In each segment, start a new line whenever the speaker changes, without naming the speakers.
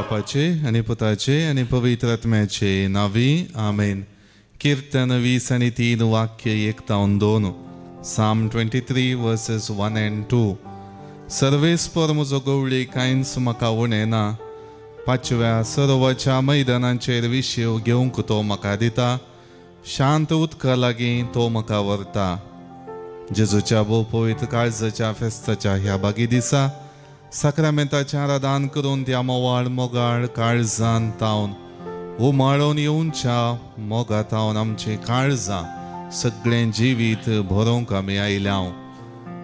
बापाचे आनी पुताचे आनी पवित्र आत्म्याचे नांवी आमेन. कीर्तन 20 आणि 3 वाक्य 1 तावन 2. Psalm 23 verses 1 and 2. सर्वेस्पर म्हजो गवळी, कांयच म्हाका उणें ना. पाचव्या सरोवराच्या मैदानाचेर विशेव घेवंक तो म्हाका दिता. शांत उदका लागीं तो म्हाका व्हरता. जेजूच्या भोव पवित्र काळजाच्या फेस्ताच्या ह्या बागी दिसा साक्रामेंताचें आराधन करून त्या मोवाळ मोगाळ काळजान तावन उमाळून येवच्या मोगा तावन आमचीं काळजां सगळें जिवीत भरोवंक आमी आयल्या.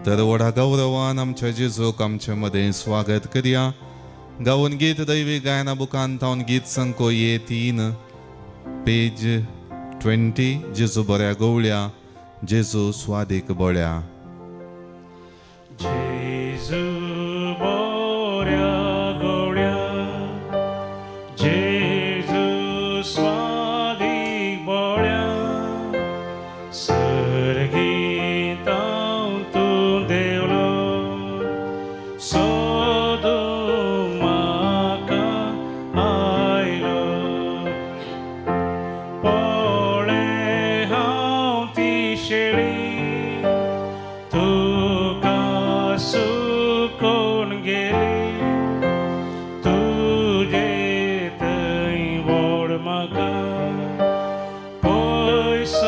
तर व्हडा गौरवान आमच्या जेजूक आमचे मदें स्वागत करया. गावन गीत दैवी गायना बुकान तावन गीत संको ये 3, पेज 20. जेजू बऱ्या गवळ्या, जेजू स्वादीक बळ्या.
जेजू बऱ्या गवळ्या, जेजू स्वादीक बळ्या, सर्गीतांव तूं देवलो, सोदूंक म्हाका आयलो. पळय हांव ती शेळी, तुका सुकोवन गेली, तुजे थंय व्हड म्हाका, पयस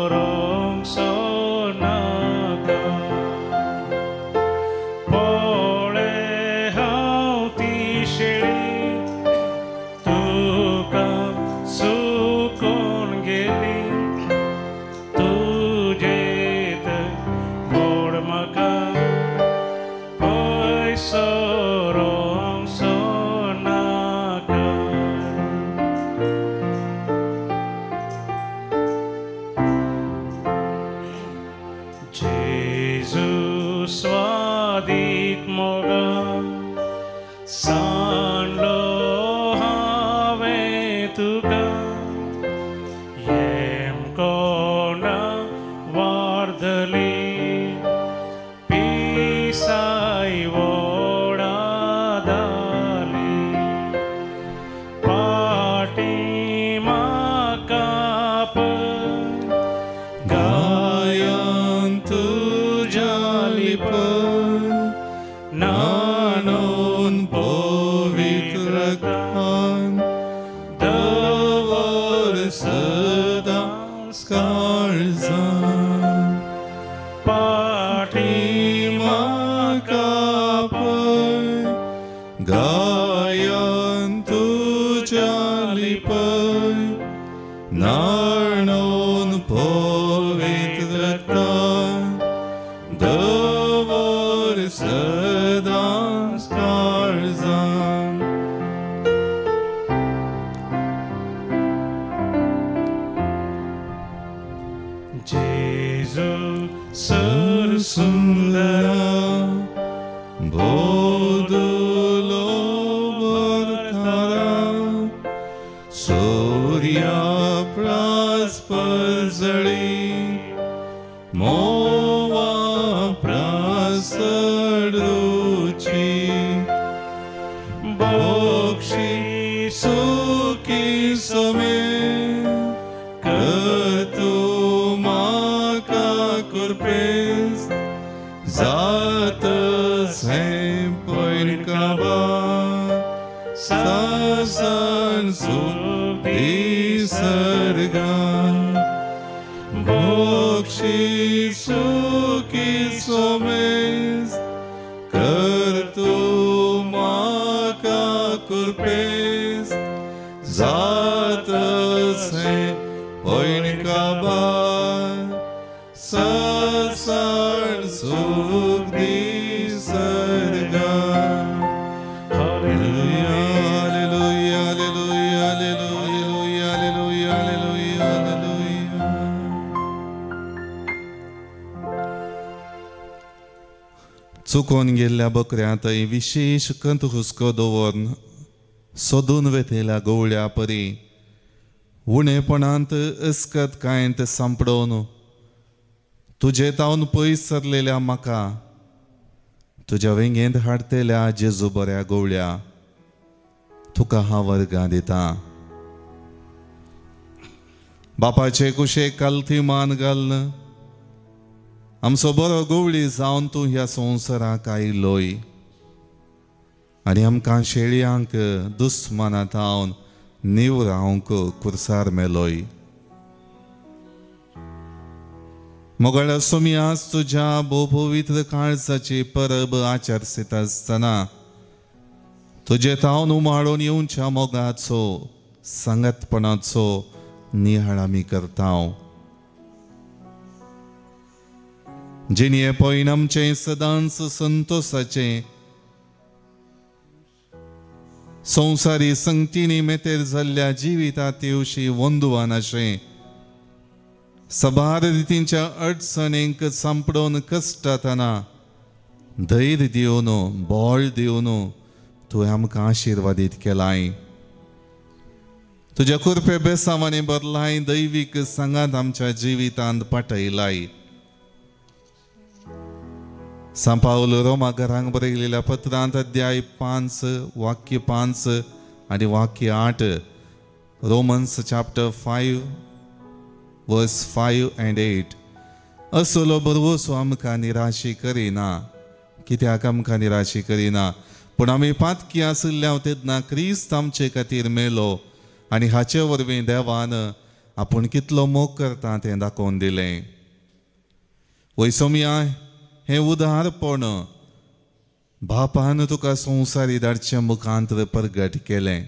व्हरूंक नाका. पळय हांव ती शेळी, तुका सुकोवन गेली, तुजे थंय व्हड म्हाका, पयस व्हरूंक नाका. जेजू स्वादीक मोगा, सांडलो हांवें तुका, येमकोंडा वार्धली, पिसाय वोडा दाली. पाटी म्हाका पळय,
गायन तुज्या लिपय, न्हाणोवन पवित्र रगतान दवर सदांच काळजान.
पाटी
म्हाका पळय, गायन तुज्या लिपय, न्हाणोवन पवित्र रगतान दवर सदांच काळजान.
जेजू सर सुंदरा,
बोदुलो भरतारा, सूर्या प्रास परजळी, मोवा प्रास रुची, बक्षी सुखी समे, कर तूं म्हाका कुरपेस, जातस हें पयर काबार, सासन सुख दी सर्गान. बक्षी सुखी सोमेस, कर तूं म्हाका कुरपेस, जातस हें पयर काबार, सासन सुख दी सर्गान. Hallelujah, hallelujah, hallelujah, hallelujah, hallelujah, hallelujah, hallelujah. चुकोन गेल्ल्या बकऱ्या थंय विशेश कंत हुस्को दवरून सोदून वेतेल्या गवळ्या परी उणेपणांत अस्कत कांयत सांपडोवन तुजे तावन पयस सरलेल्या म्हाका तुज्या वेंगेंत हाडतेल्या जेजू बऱ्या गवळ्या. तुका हांव वर्गां दिता. बापाचे कुशेक कालथी मान घालून आमचो बरो गवळी जावन तूं ह्या संवसाराक आयलोय आनी आमकां शेळयांक दुस्माना थावन निवरावंक कुर्सार मेलोय. मोगाळ सोमी, आज तुज्या भोव पवित्र काळजाची परब आचरसीत आसतना तुजे थावन उमाळून येवच्या मोगाचो सांगातपणाचो निहाळ आमी करता. जिणये पळयन आमचें सदांच संतोसाचें संवसारी संगतींनी मेतेर जाल्ल्या जिविता तेवशी वंदुवान अशें सबार रितींच्या अडचणींक सांपडोवन कश्टातना धैर्य दिवन बळ दिवन तुवें आमकां आशिर्वादीत केलाय. तुज्या कृपे बेसांवांनी भरलाय दैवीक सांगात आमच्या जिवितांत पाठयलाय. सांव पावल रोमा घरांक बरयलेल्या पत्रांत अध्याय 5 वाक्य 5 आनी वाक्य 8, Romans chapter 5 verse 5 and 8, असलो भरवसो आमकां निराशी करिना. कित्याक आमकां निराशी करिना? पूण आमी पातकी आशिल्ल्या तेन्ना क्रिस्त आमचे खातीर मेलो आनी हाचे वरवीं देवान आपूण कितलो मोग करता तें दाखोवन दिलें. वैसोमिया, हें उदारपण बापान तुका संवसारी धाडचें मुखांतर प्रगट केलें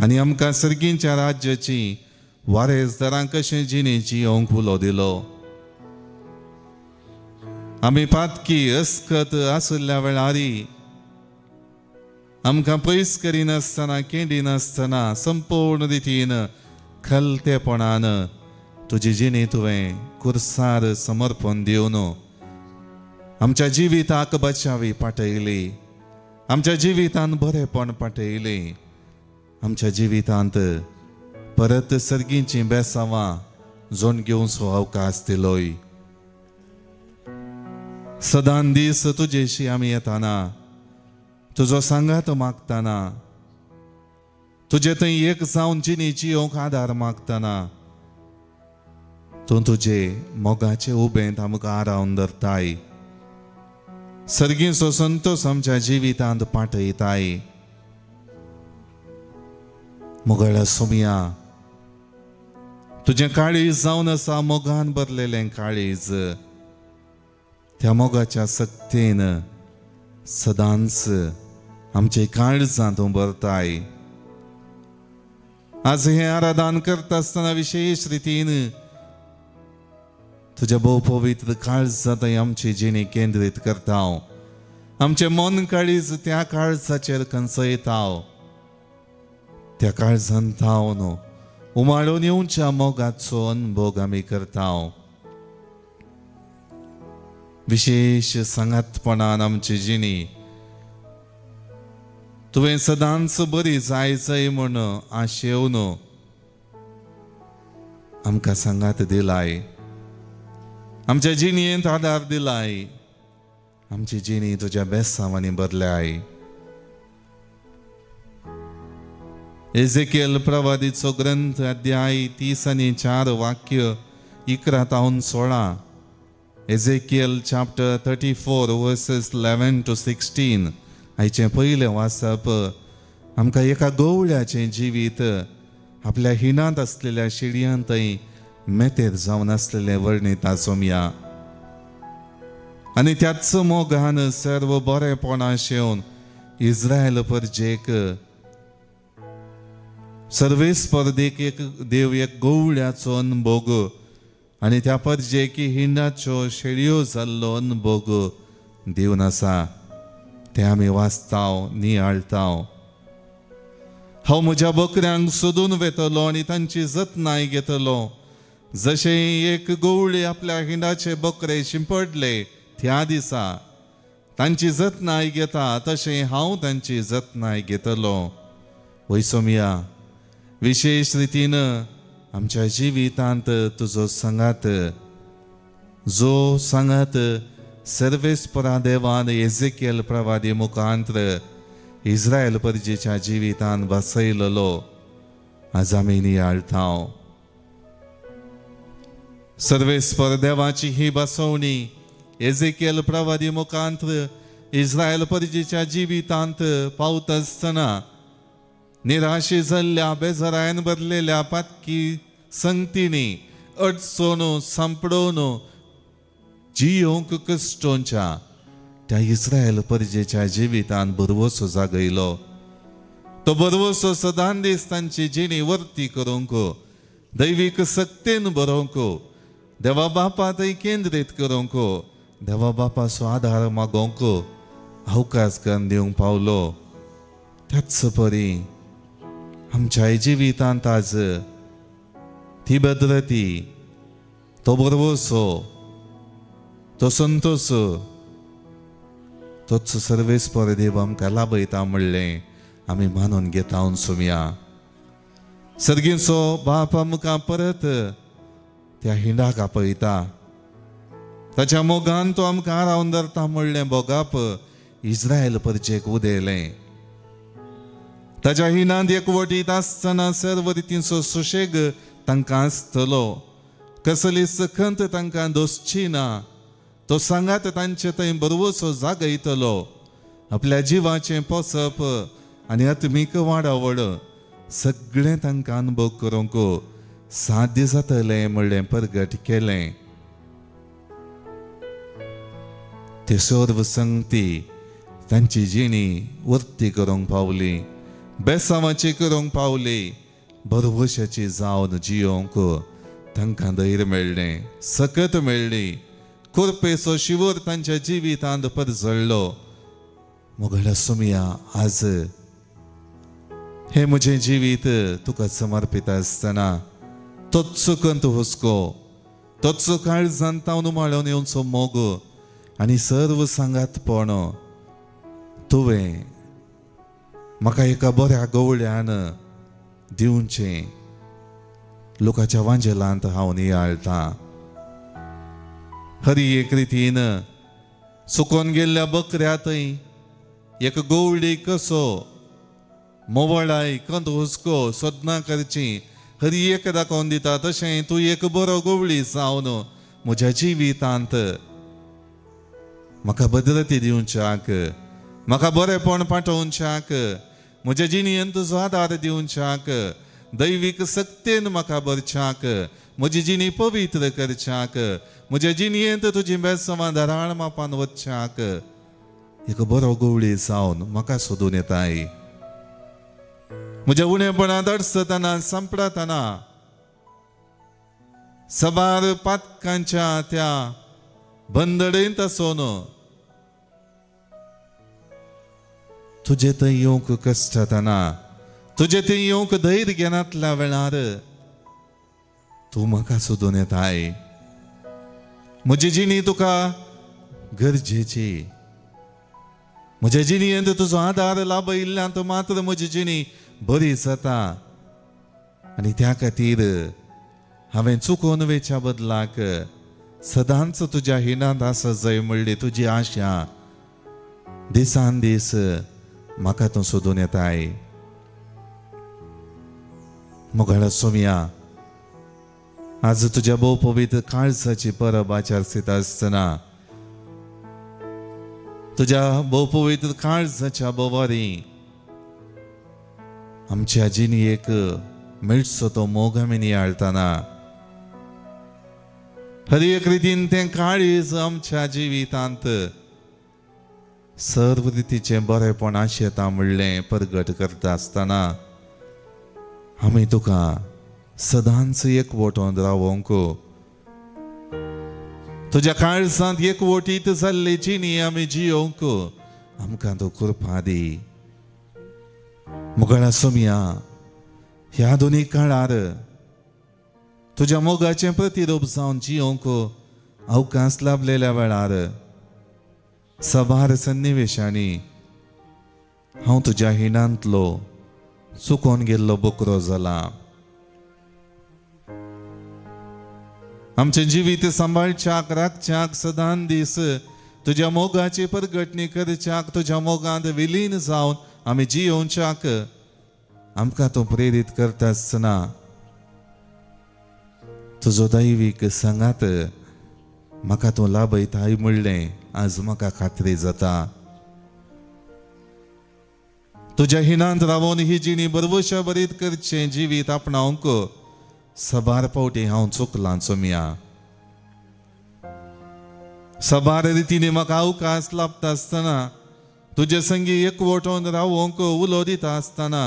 आनी आमकां सर्गींच्या राज्याची वारेसदारां कशें जिणेची येवंक उलो दिलो. आमी पातकी अस्कत आशिल्ल्या वेळारी आमकां पयस करिनासतना केंडिनासतना संपूर्ण रितीन खलतेपणान तुजी जिणी तुवें कुर्सार समर्पण दिवन आमच्या जिविताक बचावी पाठयली, आमच्या जिवितांत बरेपण पाठयली, आमच्या जिवितांत परत सर्गींचीं बेसांवां जोण घेवचो अवकाश दिलोय. सदां दीस तुजेशी आमी येताना तुजो सांगात मागताना तुजे थंय एक जावन जिणेची येवंक आदार मागताना तूं तुजे मोगाचे उबेंत आमकां आरावन धरताय. सर्गींचो संतोस आमच्या जिवितांत पाठयताय. मोगाळ्या सोमिया, तुजें काळीज जावन आसा मोगान भरलेलें काळीज. त्या मोगाच्या सक्तेन सदांच आमचे काळजां तूं भरताय. आज हें आराधन करता आसतना विशेश रितीन तुज्या भोव पवित्र काळजां थंय आमची जिणी केंद्रीत करता. आमचें मन काळीज त्या काळजाचेर कंसयता. त्या काळजान थावन उमाळून येवच्या मोगाचो अनभोग आमी करता. विशेश सांगातपणान आमची जिणी तुवें सदांच बरी जाय जाय म्हूण आशेवन आमकां सांगात दिलाय, आमच्या जिणेंत आदार दिलाय, आमची जिणी तुज्या बेसांवांनी भरल्याय. एझेकियल प्रवादीचो ग्रंथ अध्याय 30 आनी 4 वाक्य 11 तावन 16, Ezekiel chapter 34 verses 11 to 16. आयचें पयलें वाचप आमकां एका गवळ्याचें जिवीत आपल्या हिणांत आसलेल्या शिडयांत थंय मेतेर जावन आसलेलें वर्णीत आसोमया. आनी त्याच मोगान सर्व बरेपणा शेवन इस्रायल परजेक सर्वेस्पर्देक एक देव एक गवळ्याचो अनभोग आनी त्या परजेकी हिंडाच्यो शेळयो जाल्लो अनभोग दिवन आसा. तें आमी वाचताव नियाळताव. हांव म्हज्या बकऱ्यांक सोदून वेतलो आनी तांची जतनाय घेतलो. जशें एक गवळी आपल्या हिंडाचे बकरे शिंपडले त्या दिसा तांची जतनाय घेता तशें हांव तांची जतनाय घेतलो. वैसोमिया, विशेश रितीन आमच्या जिवितांत तुजो सांगात, जो सांगात सर्वेस्परा देवान एझेकियल प्रवादी मुखांत्र इस्रायल परजेच्या जिवितान बसयलेलो आज आमी नियाळता. सर्वेस्पर देवाची ही बसवणी एजेकियल प्रवादी मुखांत इस्रायल परजेच्या जिवितांत पावत आसतना निराशे जाल्ल्या बेजारायन भरलेल्या पातकी संगतींनी अडचण सांपडोवन जियोंक कश्टोंच्या त्या इस्रायल परजेच्या जिवितान भरवसो जागयलो. तो भरवसो सदां दीस तांची जिणी वर्ती करूंक, दैवीक सक्तेन बरोवंक, देवा बापा थंय केंद्रीत करूंक, देवा बापाचो आदार मागोवंक अवकाश करून दिवंक पावलो. त्याच परी आमच्या जिवितांत आज ती भद्रती, तो भरवसो, तो संतोष, तोच सर्वेस्पर देव आमकां लाभयता म्हणलें आमी मानून घेता सुमया. सर्गींचो बाप आमकां परत त्या हिंडाक आपयता, ताच्या मोगान तो आमकां रावन धरता म्हणलें भोगाप इस्रायल परजेक उदयलें. ताच्या हिंडांत एकवटीत आसतना सर्व रितींचो सुशेग तांकां आसतलो, कसली सखंत तांकां दोसची ना. तो सांगात तांचे थंय बरवसो जागयतलो, आपल्या जिवाचें पोसप आनी आत्मीक वाडावळ सगळें तांकां अनुभव करूंक साध्य जातलें म्हणलें परगट केलें. ते सर्व संगती तांची जिणी वर्ती करूंक पावली, बेसांवाची करूंक पावली, भरवशाची जावन जियोंक तांकां धैर्य मेळ्ळें, सकत मेळ्ळी. कोरपेचो शिवर तांच्या जिवितांत परजळ्ळो. मोगळ्या सुमया, आज हे म्हजें जिवीत तुका समर्पीत आसतना तोच कंत हुस्को, तोच काळजान तावन उमाळून येवचो मोग आनी सर्व सांगातपण तुवें म्हाका एका बऱ्या गवळ्यान दिवचें लोकांच्या वांजेलांत हांव नियाळटां. हरी एक रितीन सुकोन गेल्ल्या बकऱ्या थंय एक गवळी कसो मोवळाय कंत हुस्को सोदना करची हरी एक दाखोवन दिता, तशें तूं एक बरो गवळी जावन म्हज्या जिवितांत म्हाका भद्रती दिवच्याक, म्हाका बरेपण पाठोवच्याक, म्हज्या जिणेंत तुजो आदार दिवच्याक, दैवीक सक्तेन म्हाका भरच्याक, म्हजी जिणी पवित्र करच्याक, म्हज्या जिणेंत तुजी बेसवां धाराळ मापान वचच्याक एक बरो गवळी जावन म्हाका सोदून येताय. म्हज्या उणेपणांत अडचतना सांपडतना सबार पातकांच्या त्या बंदडेंत आसून तुजे थंय येवंक कश्टतना, तुजे थंय येवंक धैर्य घेनातल्या वेळार तूं म्हाका सोदून येताय. म्हजी जिणी तुका गरजेची, म्हज्या जिणेंत तुजो आदार लाभयिल्ल्यान मात्र म्हजी जिणी बरी जाता आनी त्या खातीर हांवें चुकोवन वेच्या बदलाक सदांच तुज्या हिणांत आसत जाय म्हणली तुजी आशा दिसान दीस म्हाका तूं सोदून येताय. मोगाळा सोमया, आज तुज्या भोव पवित्र काळजाची परब आचरित आसतना तुज्या भोव पवित्र काळजाच्या बोवारी आमच्या जिणेक मेळचो तो मोग आमी नियाळतना हर एक रितीन तें काळीज आमच्या जिवितांत सर्व रितीचें बरेपण आशेता म्हणलें परगट करता आसतना आमी तुका सदांच एकवटोन रावोंक, तुज्या काळजांत एकवटीत जाल्ली जिणी आमी जियोंक आमकां तूं कृपा दी. मोगाळा सोमया, ह्या आधुनीक काळार तुज्या मोगाचें प्रतिरूप जावन जियोंक अवकाश लाभलेल्या वेळार सबार सन्निवेशांनी हांव तुज्या हिणांतलो चुकोन गेल्लो बोकरो जाला. आमचें जिवीत सांबाळच्याक, राखच्याक सदां दीस तुज्या मोगाची परगटणी करच्याक, तुज्या मोगांत विलीन जावन आमी जियोवच्याक आमकां तूं प्रेरीत करता आसतना तुजो दैवीक सांगात म्हाका तूं लाभयताय म्हणलें आज म्हाका खात्री जाता। तुज्या हिणांत रावोन ही जिणी बरवशा बरीत करचें जिवीत आपणावंक सबार फावटी हांव चुकलां सोमया। सबार रितीनी म्हाका अवकाश लाभता आसतना तुजे संगी एकवटोन रावोंक उलो दिता आसतना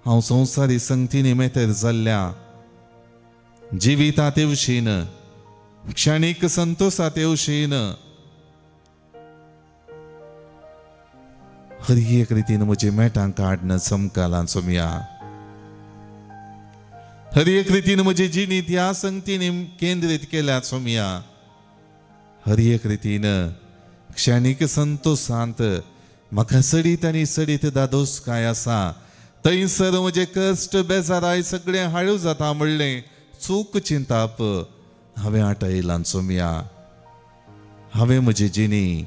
हांव संवसारी संगतीनी मेतेर जाल्ल्या जिविता तेवशीन क्षणीक संतोषा तेवशीन हर एक रितीन म्हजी मेटां काडन चमकालां सोमया। हर एक रितीन म्हजी जिणी त्या संगतीनी केंद्रीत केल्या सोमया। हर एक रितीन क्षणीक संतोषांत म्हाका सडीत आनी सडीत दादोस काय आसा थंयसर म्हजे कश्ट बेजाराय सगळें हाळू जाता म्हणलें चूक चिंताप हांवें आटयलां सोमया। हांवें म्हजी जिणी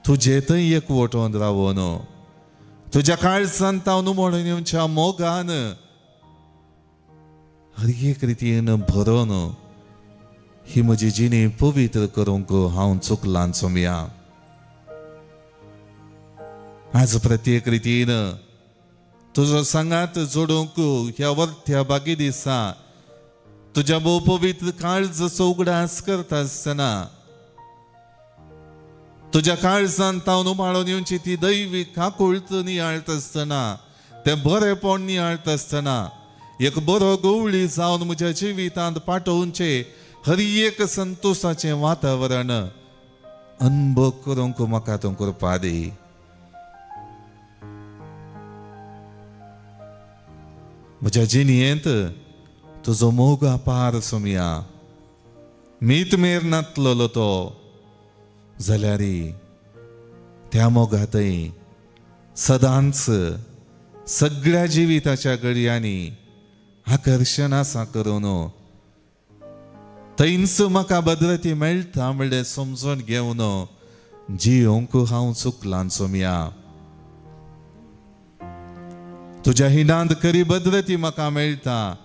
तुजे थंय एकवटोन रावोन तुज्या काळजांत हांव म्हणून येवच्या मोगान हर एक रितीन भरोन ही म्हजी जिणी पवित्र करूंक हांव चुकलां सोमया। आज प्रत्येक रितीन तुजो सांगात जोडूंक ह्या वरत्या बागी दिसा तुज्या भोव पवित्र काळजाचो उगडास करता आसतना तुज्या काळजांत हांव उमाळून येवची ती दैवी काकुळट नियाळटा आसतना तें बरेपण नियाळटा आसतना एक बरो गवळी जावन म्हज्या जिवितांत पाठोवचें हर एक संतोषाचें वातावरण अनुभव करूंक म्हाका तूं कृपा दी। म्हज्या जिणेंत तुजो मोग अपार सोमया, मीत मेर नातलेलो तो जाल्यार त्या मोगांतय सदांच सगळ्या जिविताच्या घडयांनी आकर्शण आसा करून थंयच म्हाका भद्रती मेळटा म्हणलें समजून घेवन जियोंक हांव चुकलां सोमया। तुज्या हिणांत खरी भद्रती म्हाका मेळटा,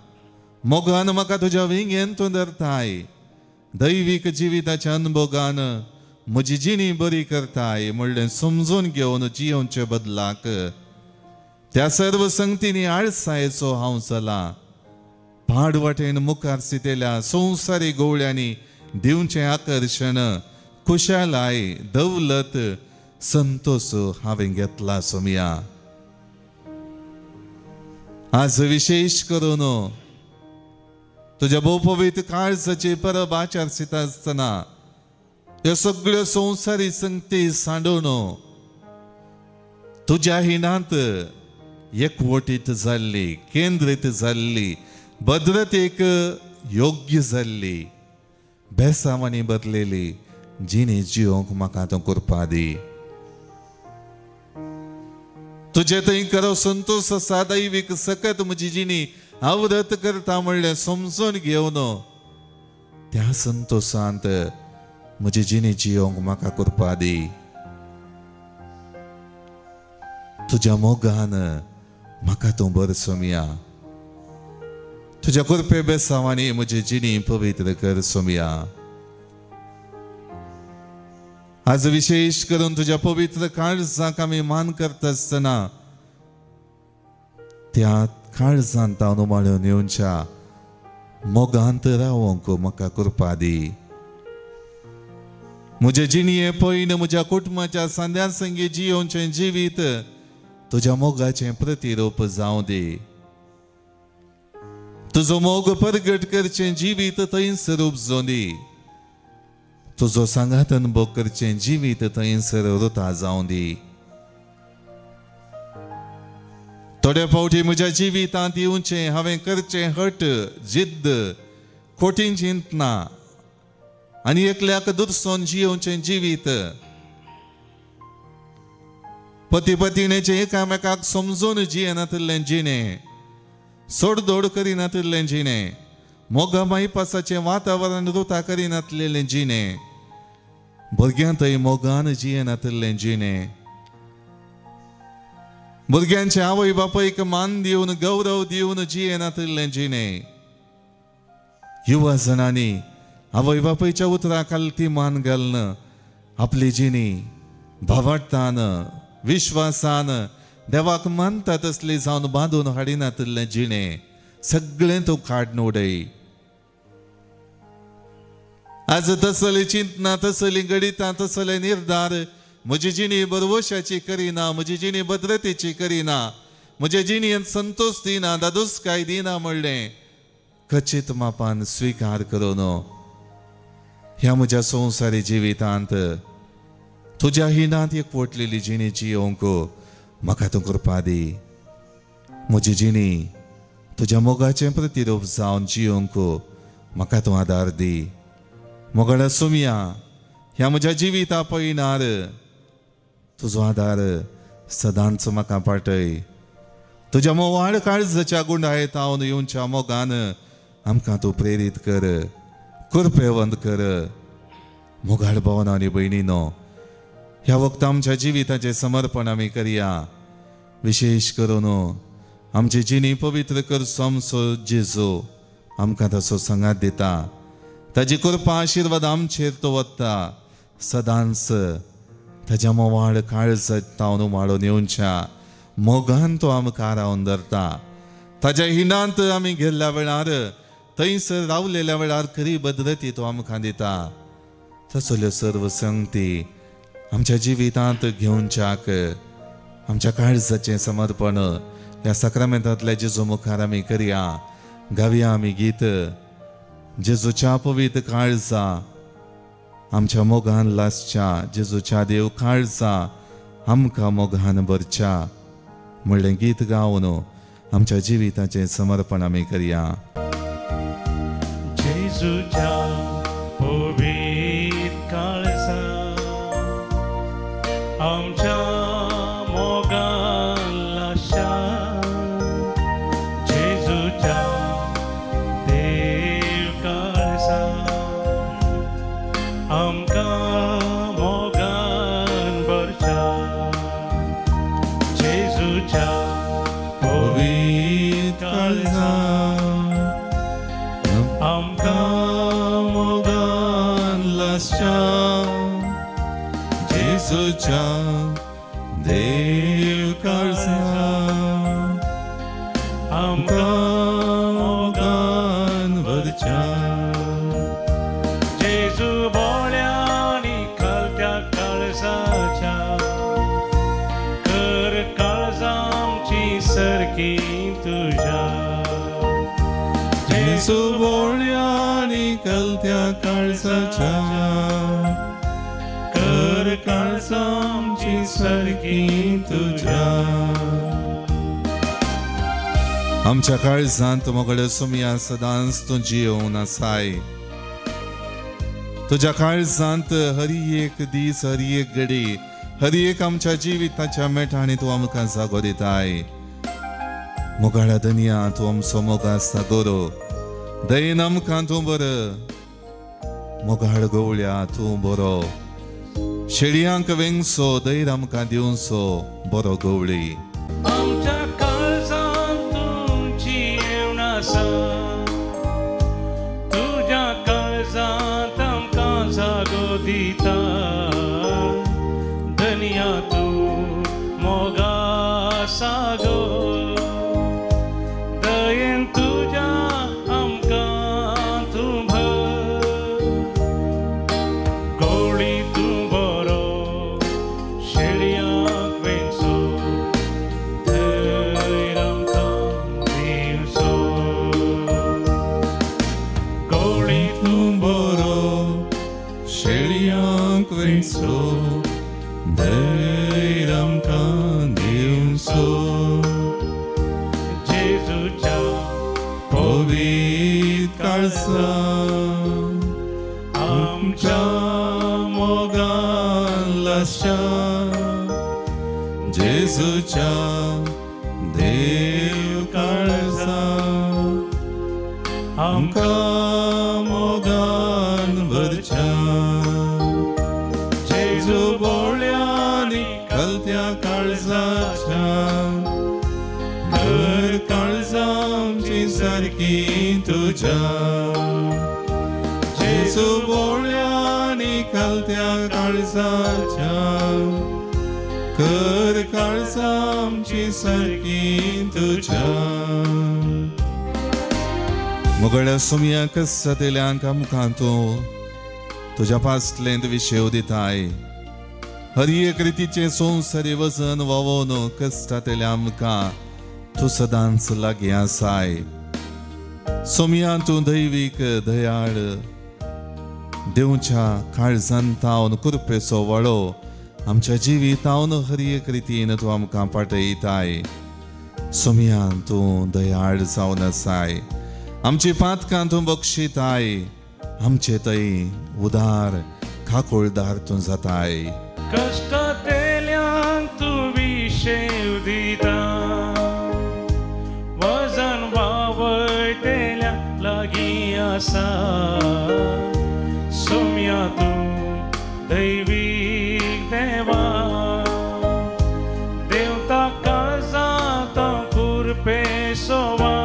मोगान म्हाका तुज्या विंगेन तूं धरताय, दैवीक जिविताच्या अनुभोगान म्हजी जिणी बरी करताय म्हणलें समजून घेवन जियोवचे बदलाक त्या सर्व संगतींनी आळसायेचो हांव चला। पाड वाटेन मुखार सितेल्या संवसारी गोवळ्यांनी दिवचें आकर्शण खुशालाय दौलत संतोष हांवें घेतला सोमया। आज विशेष करून तुज्या भोव पवित्र काळजाची परब आचरिता आसतना ह्यो सगळ्यो संवसारी संगती सांडून तुज्या हिणांत एकवटीत जाल्ली, केंद्रीत जाल्ली, भद्रतेक योग्य जाल्ली, बेसांवांनी बदलेली जिणी जियोंक म्हाका तूं कृपा दी। तुजे थंय खरो संतोष आसा, दैवीक सकत म्हजी जिणी आवरत करता म्हणलें समजून घेवन त्या संतोषांत म्हजी जिणी जियोंक म्हाका कृपा दी। तुज्या मोगान म्हाका तूं बर सोमया, तुज्या कृपे बेसांवांनी म्हजी जिणी पवित्र कर सोमया। आज विशेष करून तुज्या पवित्र काळजाक आमी मान करता आसतना त्या काळजांत हांव उमाळून येवच्या मोगांत रावंक म्हाका कृपा दी। म्हजे जिणये पयन म्हज्या कुटुंबाच्या सांद्या संगी जियोवचें जिवीत तुज्या मोगाचें प्रतिरूप जावं दी। तुजो मोग परगट करचें जिवीत थंयसर उपजों दी। तुजो सांगात अनुभव करचें जिवीत थंयसर रुता जावं दी। थोडे फावटी म्हज्या जिवितांत येवचें हांवें करचें हट, जिद्द, खोटी चिंतना आनी एकल्याक दुरसोन जियोवचें जिवीत, पती पतिणेचें एकामेकाक समजून जियेनातिल्लें जिणें, सोडदोड करिनातिल्लें जिणें, मोगा मायपासाचें वातावरण रुता करिनातलेलें जिणें, भुरग्यां थंय मोगान जियेनातिल्लें जिणें, भुरग्यांचे आवय बापायक मान दिवन गौरव दिवन जियेनातिल्लें जिणें, युवा जणांनी आवय बापायच्या उतराक ती मान घालून आपली जिणी भावार्थान विश्वासान देवाक मानता तसली जावन बांदून हाडिनातिल्लें जिणें सगळें तूं काडून उडय. आज तसली चिंतना, तसली गणितां, तसले निर्धार म्हजी जिणी बरवशाची करिना, म्हजी जिणी भद्रतेची करिना, म्हजे जिणेंत संतोष दिना, दादोसकाय दिना म्हणलें खचीत मापान स्विकार करून ह्या म्हज्या संवसारी जिवितांत तुज्या हिणांत एकवटलेली जिणी जियोवंक म्हाका तूं कृपा दी. म्हजी जिणी तुज्या मोगाचें प्रतिरूप जावन जियोवंक म्हाका तूं आदार दी. मोगाळ्या सुमया, ह्या म्हज्या जिविता पयणार तुजो आदार सदांच म्हाका पाटय. तुज्या मोवाळ काळजाच्या गुंडायेत हांव येवच्या मोगान आमकां तूं प्रेरीत कर, कृपेवंत कर. मोगाळ भावना आनी भयणीनो, ह्या वखता आमच्या जिविताचें समर्पण आमी करया. विशेश करून आमची जिणी पवित्र करचो आमचो जेजू आमकां ताचो सांगात दिता. ताजी कृपा आशिर्वाद आमचेर तो वता सदांच. ताज्या मोवाळ काळजांत उमाळून येवच्या मोगान तो आमकां रावन धरता. ताज्या हिणांत आमी गेल्ल्या वेळार, थंयसर रावलेल्या वेळार खरी भद्रती तो आमकां दिता. तसल्यो सर्व संगती आमच्या जिवितांत घेवच्याक आमच्या काळजाचें समर्पण ह्या साक्रामेंतांतल्या जेजू मुखार आमी करया. गावया आमी गीत जेजूच्या पवित्र काळजा आमच्या मोगान लासच्या, जेजूच्या देव काळजा आमकां मोगान भरच्या म्हणलें गीत गावन आमच्या जिविताचें समर्पण आमी करया.
जेजूच्या पवित्र काळजा आमच्या मोगान लासच्या, जेजूच्या देव काळजा आमकां मोगान भरच्या, जेजूच्या पवित्र काळजा आमकां
मोगान लासच्या, जेजूच्या देव काळजा आमकां मोगान भरच्या.
जेजू बोळ्यांनी कलत्या काळजाच्या कर काळजा आमची सारकी तुज्या,
जेजू बोळ्यांनी कलत्या काळजाच्या कर काळजा आमची सारकी तुज्या. आमच्या काळजांत मोगळे सुमया सदांच तूं जियोवन आसाय. तुज्या काळजांत हरी एक दीस, हरी एक घडी, हरी एक आमच्या जिविताच्या मेठांनी तूं आमकां जागो दिताय. मोगाळ्या धनया, तूं आमचो मोगा सागोरो, दयेन आमकां तूं बरो. मोगाळ गवळ्या, तूं बरो, शेळयांक वेंगसो, धैर्य आमकां दिवचो बरो गवळी.
आमच्या काळजांत तूं जियेवन आसा, तुज्या काळजांत आमकां जागो दिता. धनया तूं मोगा सागोर, दयेन तुज्या आमकां तूं भर. गवळी तूं बरो, शेळयांक वेंगसो, धैर्य आमकां दिवचो. गवळी
तूं बरो, शेळयांक वेंगसो, धैर्य आमकां दिवचो.
जेजूच्या
पवित्र काळजा आमच्या मोगान लासच्या, जेजूच्या देव काळजा आमकां मोगान भरच्या. खलत्या काळजाच्या कर काळजांची सारकी तुझ्या जेजू बोळ्यांनी खलत्या काळजाच्या कर काळजांची सारकी तुझ्या. मुगळ्या सुमया कस्सतेल्यांक आमकां तूं तुज्या पासलेंत विशेव दिताय. हर एक रितीचें संवसारी वजन वावोवन कश्टांतल्या आमकां तूं सदांच लागीं आसाय. सोमया तूं दैवीक दयाळ देवच्या काळजान तावन कृपेचो वळो आमच्या जिवितावन हर एक रितीन तूं आमकां पाटयताय. सोमया तूं दयाळ जावन आसाय. आमची पातकां तूं बक्षिताय. आमचे थंय उदार खाकोळदार तूं जाताय.
कश्टांतल्यांक तूं विशेव दिता वजन वावयतल्या लागीं आसा. सोम्या तूं दैवीक देवा देवता काळजांत कुरपेसो वा.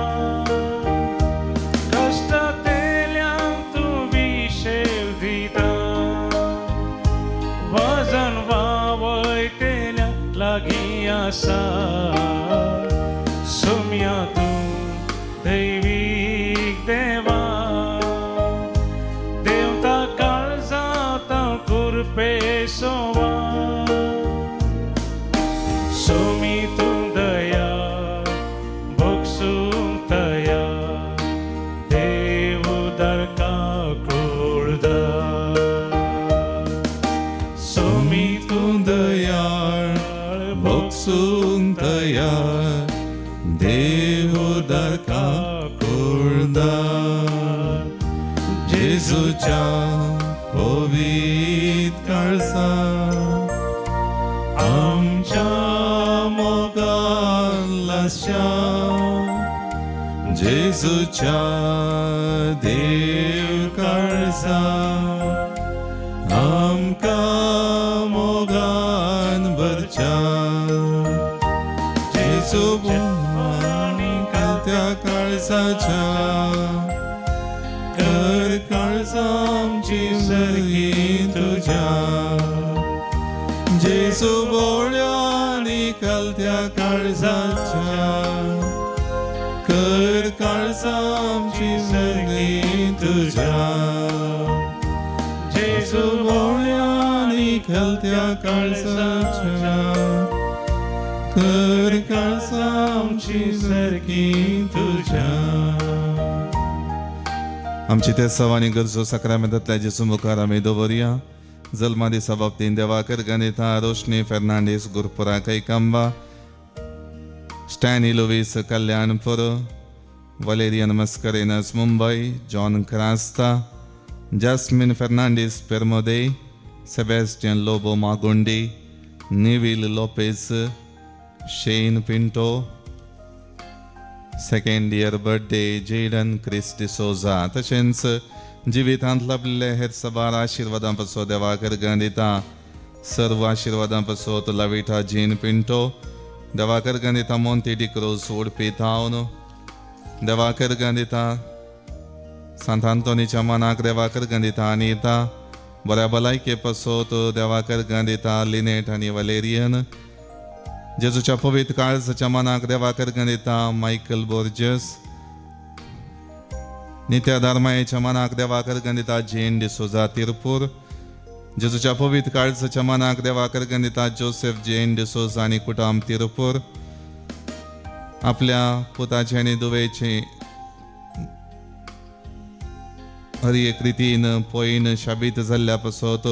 कश्टांतल्यांक तूं विशेव दिता वजन वावयतल्या लागीं आसा. सोम्या तूं दैवीक देवा देवता काळजांत कुरपेसो वा. सोमी तूं दया भोगसूंक तयार देव उदार काकुळदार.
सोमी तूं दयाळ भोगसूंक तयार देव उदार काकुळदार. जेजूच्या पवित्र काळजा आमच्या मोगान लासच्या जेजूच्या देव काळजा आमकां मोगान भरच्या. जेजू आनी खलत्या काळजाच्या कर काळजांची सारकी तुझ्या. जेजू बोळ्यांनी खलत्या काळजाच्या कर काळजांची सारकी तुझ्या. जेजू बोळ्यांनी खलत्या काळजाच्या कर काळजांची सारकी तुझ्या. आमची ते सवानी गरजो साक्रामेंतांतल्या जेजू मुखार आमी दवरया. जल्मा दिसा बाबतीन देवाकर गणिता Roshni Fernandes Gurpura Kaikamba Stanley Luis Kalyanpur Valerian Mascarenhas Mumbai John Crasta Jasmine Fernandes Permode Sebastian Lobo Magundi Neville Lopez Shane Pinto second year birthday Jaden Chris D'Souza. तशेंच जिवितांत लाभलेले हेर सबार आशिर्वादां पासत देवाकर गणिता सर्व आशिर्वादां पासत लविटा जीन पिंटो देवाकर गणिता मोंती डिक्रोज उडपी थावन देवाकर गणिता सांत आंतोनीच्या मनाक देवाकर गणिता अनिता बऱ्या भलायके पासत देवाकर गणिता लिनेट आनी वलेरियन जेजूच्या पवित्र काळजाच्या मनाक देवाकर गणिता मायकल बोर्जस नित्या धर्मायेच्या मनाक देवाकर गणिता जेन डिसोजा तिरपूर जेजूच्या पवित्र काळजाच्या मनाक देवाकर गणिता जोसेफ जेन डिसोजा आनी कुटाम तिरपूर आपल्या पुताचे आनी दुवेचे हर एक रितीन पयन शाबीत जाल्ल्या पासत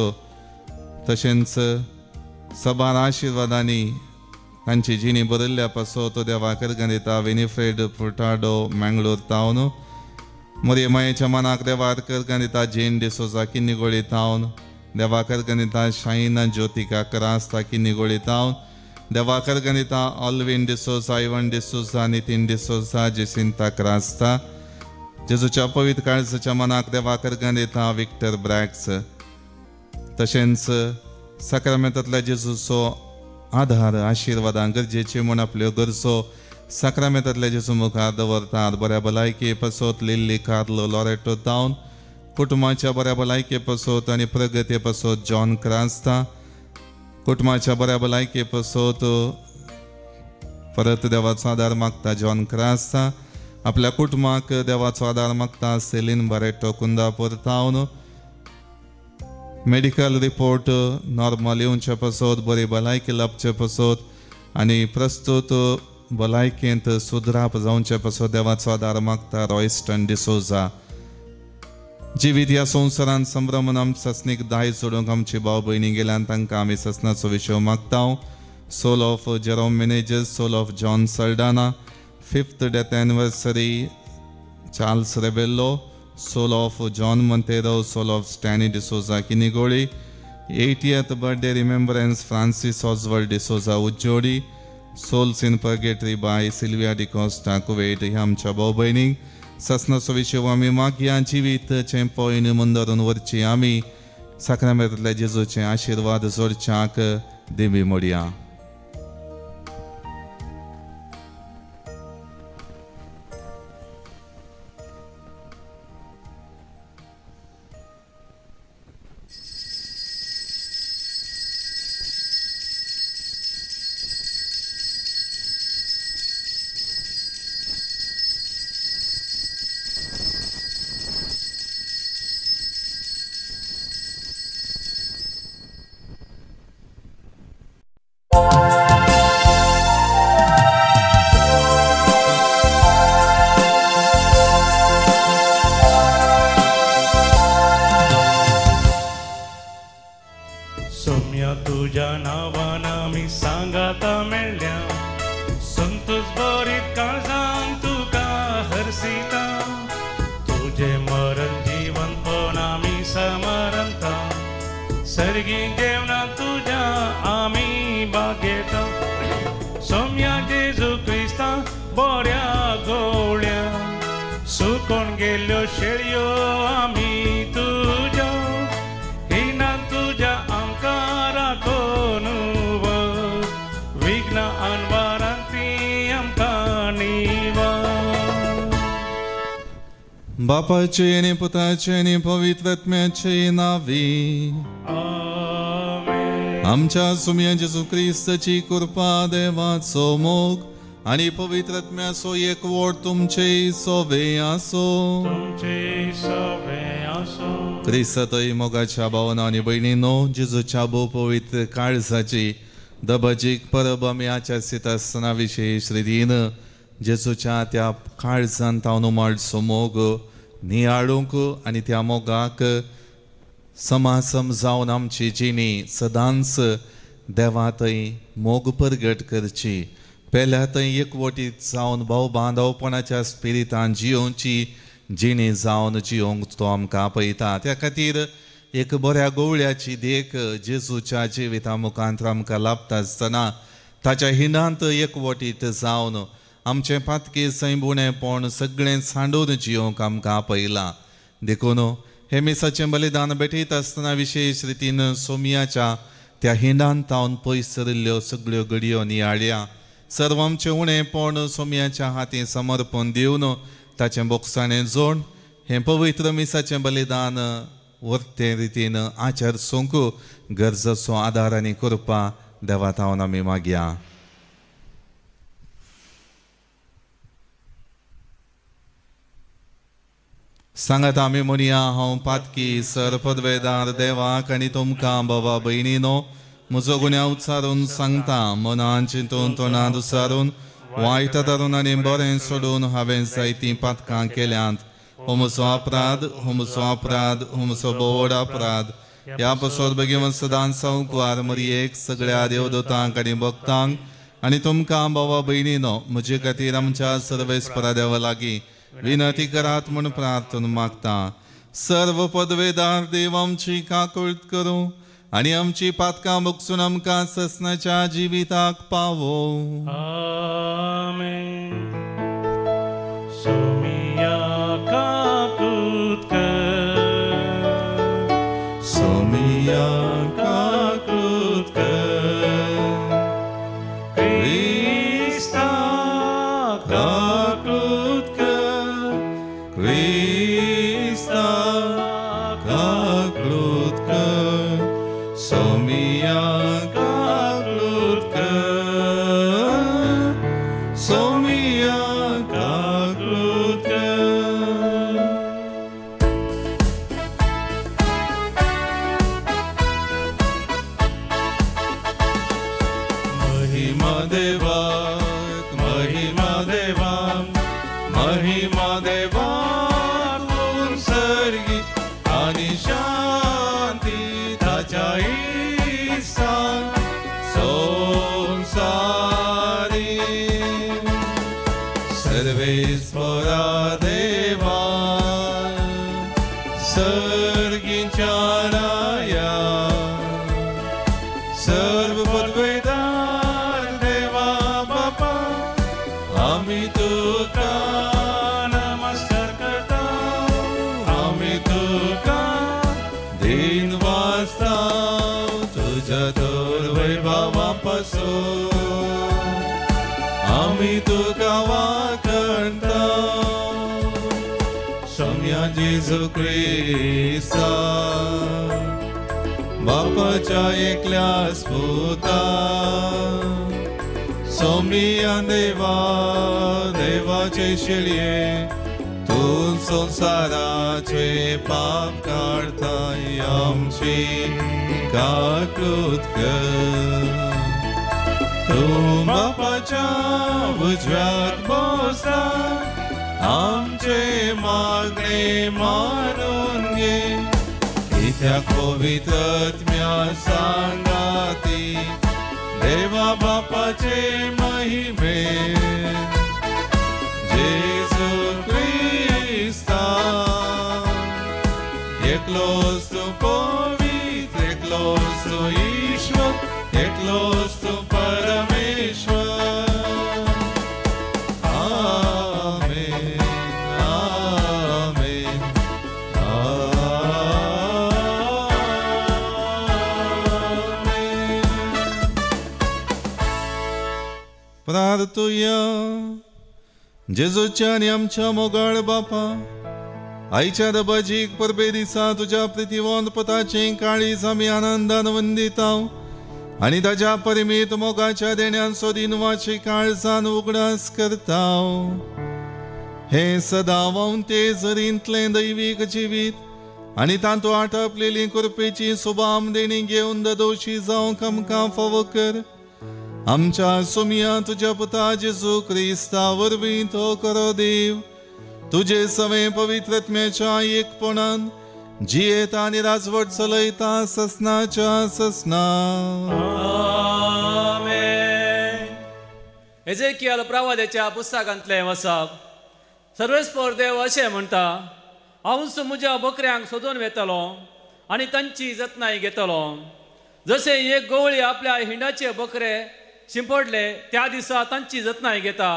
तशेंच सबार आशिर्वादांनी तांची जिणी बरयल्ल्या पासत देवाकर गणिता विनिफ्रेड फुर्टाडो मँगलोर तावन मोरये मायेच्या मनाक देवाकर गणिता जेन डिसोजा किन्नीगोळी तावन देवाकर गणिता शाहिना ज्योतिका क्रास्ता किन्नीगोळी तावन देवाकर गणिता ऑलविन डिसोजा आयवन डिसोजा नितीन डिसोजा जेसिंता क्रास्ता जेजूच्या पवित्र काळजाच्या मनाक देवाकर गणिता विक्टर ब्रॅक्स तशेंच साक्रामेंतांतल्या जेजूचो आधार आशिर्वादां गरजेची म्हूण आपल्यो गरजो साक्रामेंतांतल्या जेजू मुखार दवरतात. बऱ्या भलायके पासत लिल्ली कार्लो लॉरेटो तावन, कुटुंबाच्या बऱ्या भलायके पासत आनी प्रगती पासत जॉन क्रास्ता, कुटुंबाच्या बऱ्या भलायके पासत परत देवाचो आदार मागता जॉन क्रास्ता, आपल्या कुटुंबाक देवाचो आदार मागता सेलीन बारेटो कुंदापूर तावन, मेडिकल रिपोर्ट नॉर्मल येवचे पासत, बरी भलायकी लाभचे पासत आनी प्रस्तुत भलायकेंत सुदराप जावचे पासत देवाचो आदार मागता रॉयस्टन डिसोजा. जिवीत ह्या संवसारांत संभ्रमण आम ससनीक दाय सोडूंक आमची भाव भयणी गेल्यान तांकां आमी ससनाचो विशय मागता. Soul of Jerome Menezes, soul of John Saldanha, 5th death anniversary Charles Rebello, soul of John Monteiro, soul of Stanley D'Souza Kinnigoli, 80th birthday remembrance Francis Oswald D'Souza Ujjodi, souls in purgatory by Sylvia D'Costa Kuwait. ह्या आमच्या भाव भयणीक ससनाचो विशय आमी मागया. जिवीत चेंपोयन मुंदरून व्हरची आमी साक्रामेंतांतल्या जेजूचे आशिर्वाद जोडच्याक देवी मोडया. बापाचे आनी पुताचे आनी पवित्र आत्म्याचे नांवी
आमेन.
आमच्या सुम्या जेजू क्रिस्ताची कृपा, देवाचो मोग आनी पवित्र आत्म्याचो एकवट तुमचे सोवे आसो.
तुमचे सोवे आसो.
क्रिस्तातय मोगाच्या भावना आनी भयणीनो, जेजूच्या भोव पवित्र काळजाची दबाजीक परब आमी आचरित आसतना विशेश रितीन जेजूच्या त्या काळजान तावन उमाळचो मोग नियाळूंक आनी त्या मोगाक समासम जावन आमची जिणी सदांच देवा थंय मोग परगट करची, पेल्या थंय एकवटीत जावन भाव बांदवपणाच्या स्पिरितान जियोवची जिणी जावन जियोंक तो आमकां आपयता. त्या खातीर एक बऱ्या गोवळ्याची देख जेजूच्या जिविता मुखांत आमकां लाभता आसतना ताच्या हिंडांत एकवटीत जावन आमचें पातकी सैंबुणेपण सगळें सांडून जियोंक आमकां आपयलां. देखून हे मिसाचें बलिदान भेटयता आसतना विशेश रितीन सोमियाच्या त्या हिंडान तावन पयस सरिल्ल्यो सगळ्यो घडयो नियाळ्या, सर्व आमचें उणेपण सोमियाच्या हातीं समर्पण दिवन ताचें बोगसाणें जोड हें पवित्र मिसाचें बलिदान वर्ते रितीन आचार सोंक गरजेचो आदार आनी कृपा देवा तावन आमी मागया. सांगात आमी म्हणया, हांव पातकी सर पदवेदार देवाक आनी तुमकां बाबा भयणीनो म्हजो गुन्यांव उच्चारून सांगता. मनान चिंतून तोंडान उच्चारून वायट धरून आनी बरें सोडून हांवें जायतीं पातकां केल्यांत. हो म्हजो अपराध, हो म्हजो अपराध, हो म्हजो भोव अपराध. ह्या पासत बेगीन सदांच संवकार मरयेक सगळ्या देवदूतांक आनी भक्तांक आनी तुमकां बाबा भयणीनो म्हजे खातीर आमच्या सर्वेस्परा देवा लागीं विनंती करात म्हूण प्रार्थना मागता. सर्व पदवेदार देव आमची काकूळट करूं आनी आमची पातकां भोगसून आमकां ससनाच्या जिविताक पावो.
आमेन. सोमिया काकूत कर,
सोमिया काकूत कर, महिमा देवाक, महिमा देवाक, महिमा देवाक सर्गी आनी शांती ताच्या इसाक संसारी. सर्वेस्परा देवा सर्गीच्या राया, सर्व पदवेदार देवा बापा, आमी तुका
नमस्कार करता,
आमी तुका दिन वाजता तुझ्या तर वैभवा पासून आमी तुका वाखणता. सोम्या जेजू क्रिस्ता बापाच्या एकल्या स्पुता, सोमिया देवा देवाचे शिळये, तूं संवसाराचे पाप काडताय आमची काकूत कर. तूं बापाच्या उजव्याक बसता, आमचे मागणे मानून घे. कित्याक पवित्र आत्म्या सांगाती देवा बापाचे महिमे, जेजू क्रिस्ता एकलोच तूं पवित्र, एकलोच तूं ईश्वर, एकलोच तूं परमेश्वर. आमेन, आमेन, आमेन. प्रार्थुया. जेजूच्या आनी आमच्या मोगाळ बापा, आयच्या दबाजीक परबे दिसा तुज्या प्रितीवंत पताचें काळीज आमी आनंदान वंदिताव आनी ताज्या परिमीत मोगाच्या देण्यान सोदिनवाची काळजान उगडास करताव. हें सदां व्हांवते झरींतलें दैवीक जिवीत आनी तातूंत आटपलेली कृपेची सुबाम देणी घेवन ददोशी जावंक आमकां फावो कर. आमच्या सोमिया तुज्या पुता जेजू क्रिस्ता वरवीं तो करो देव, तुजे सवें पवित्र आत्म्याच्या एकपणान जियेता आनी राजवट चलयता ससनाच्या ससना.
आमेन. एजेकियल प्रवाद्याच्या पुस्तकांतलें वसाप. सर्वेस्पर देव अशें म्हणटा, हांवूच म्हज्या बकऱ्यांक सोदून वेतलो आनी तांची जतनाय घेतलो. जशें एक गवळी आपल्या हिंडाचे बकरे शिंपडले त्या दिसा तांची जतनाय घेता,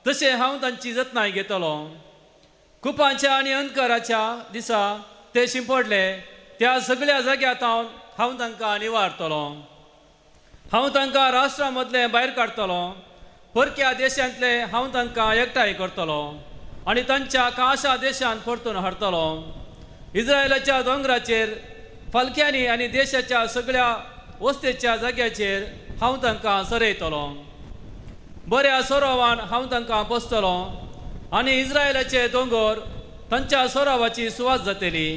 तशें हांव तांची जतनाय घेतलो. कुपांच्या आनी अंधकाराच्या दिसा ते शिंपडले त्या सगळ्या जाग्यांत हांव तांकां निवारतलो. हांव तांकां राष्ट्रा मदलें भायर काडटलो, परक्या देशांतले हांव तांकां एकठांय करतलो आनी तांच्या काशा देशांत परतून हाडटलो. इस्रायलाच्या दोंगराचेर फालक्यांनी आनी देशाच्या सगळ्या वस्तेच्या जाग्याचेर हांव तांकां सरयतलो. बऱ्या सरोवान हांव तांकां पोसतलो आनी इस्रायलाचे दोंगर तांच्या सरोवाची सुवात जातली.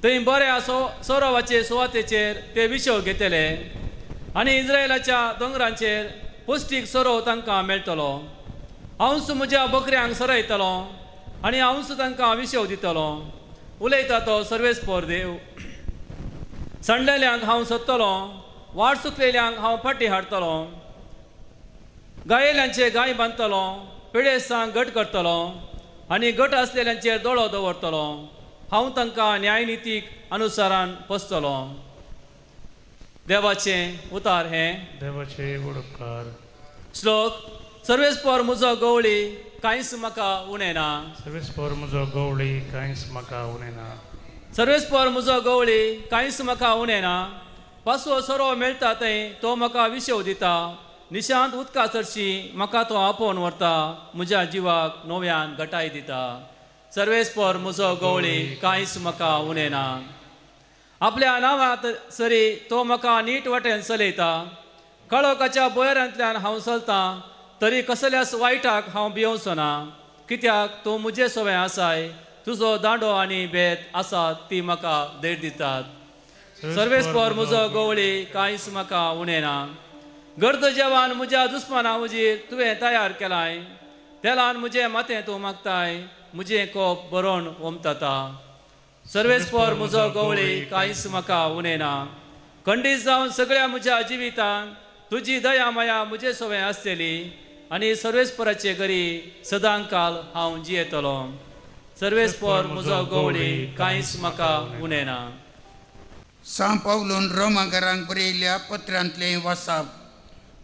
थंय बऱ्या सरोवाचे सुवातेचेर ते विशव घेतले आनी इस्रायलाच्या दोंगरांचेर पौश्टीक सरोव तांकां मेळटलो. हांवूच म्हज्या बकऱ्यांक सरयतलो आनी हांवूच तांकां विशव दितलो. उलयता तो सर्वेस्पर देव. सांडलेल्यांक हांव सोदतलो, वाट चुकलेल्यांक हांव फाटीं हाडटलो, गायेल्यांचे गाय बांदतलो, पिडेस्तांक घट करतलो आनी घट आसलेल्यांचेर दोळो दवरतलो. हांव तांकां न्यायनितीक अनुसारान पोसतलो. देवाचें उतार हें.
देवाचे उपकार.
श्लोक. सर्वेस्पर म्हजो गवळी कांयच म्हाका उणें ना.
सर्वेस्पर म्हजो गवळी कांयच म्हाका उणें ना.
सर्वेस्पर म्हजो गवळी कांयच म्हाका उणें ना. पासवो सोरो मेळटा थंय तो म्हाका विशव दिता. निशांत उदका चडशी म्हाका तो आपोवन व्हरता. म्हज्या जिवाक नव्यान घटाय दिता. सर्वेस्पर म्हजो गवळी कांयच म्हाका उणें ना. आपल्या नांवांत सरी तो म्हाका नीट वाटेन चलयता. काळोखाच्या बोयरांतल्यान हांव चलतां तरी कसल्याच वायटाक हांव भियोवचो ना. कित्याक तूं म्हजे सवें आसाय. तुजो दांडो आनी बेत आसा ती म्हाका धैर्य दितात. सर्वेस्पर म्हजो गवळी कांयच म्हाका उणें ना. गर्द जेवण म्हज्या दुस्माना हुजीर तुवें तयार केलाय. तेलान म्हजें माथें तूं मागताय, म्हजें कोप बरोवन ओमताता. सर्वेस्पर म्हजो गवळी, कांयच म्हाका उणें ना. खंडीत जावन सगळ्या म्हज्या जिवितान तुजी दया माया म्हजे सवें आसतली आनी सर्वेस्पराचे घरी सदांकाल हांव जियेतलो. सर्वेस्पर म्हजो गवळी, कांयच म्हाका उणें ना.
सां पावलून रोमाकारांक बरयल्ल्या पत्रांतलें वासाप.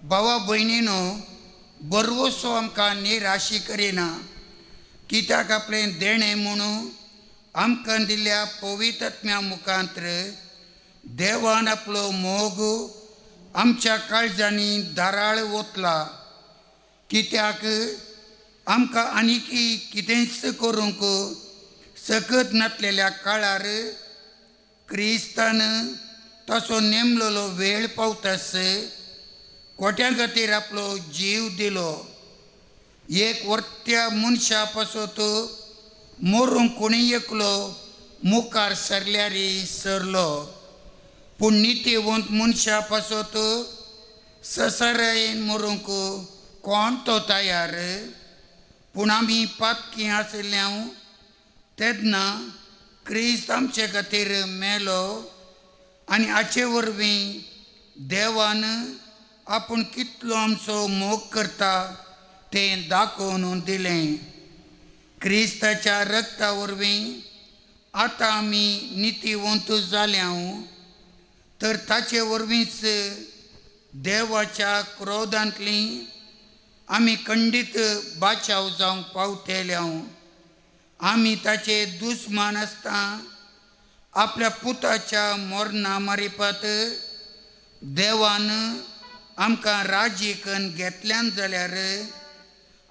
भावा भयणीनो, बरवसो आमकां निराशी करिना, कित्याक आपलें देणें म्हणून आमकां दिल्ल्या पवित्रत्म्या मुखांत्र देवान आपलो मोग आमच्या काळजांनी धाराळ ओतला. कित्याक आमकां आनीकी कितेंच करूंक सकत नासलेल्या काळार क्रिस्तान तसो नेमलेलो वेळ पावतास कोट्यां खातीर आपलो जीव दिलो. एक वर्त्या मनशा पासत मरूंक कोणी एकलो मुखार सरल्यारी सरलो, पूण नितीवंत मनशा पासत ससरायेन मरूंक कोण तो तयार. पूण आमी पातकी आशिल्ल्या तेन्ना क्रिस्त आमचे खातीर मेलो आनी हाचे वरवीं देवान आपूण कितलो आमचो मोग करता तें दाखोवन दिलें. क्रिस्ताच्या रक्ता वरवीं आतां आमी नितीवंत जाल्या, तर ताचे वरवींच देवाच्या क्रोधांतली आमी खंडीत बाचाव जावंक पावतल्या. आमी ताचे दुस्मान आसता आपल्या पुताच्या मरणा मारिपात देवान आमकां राजी करून घेतल्यान जाल्यार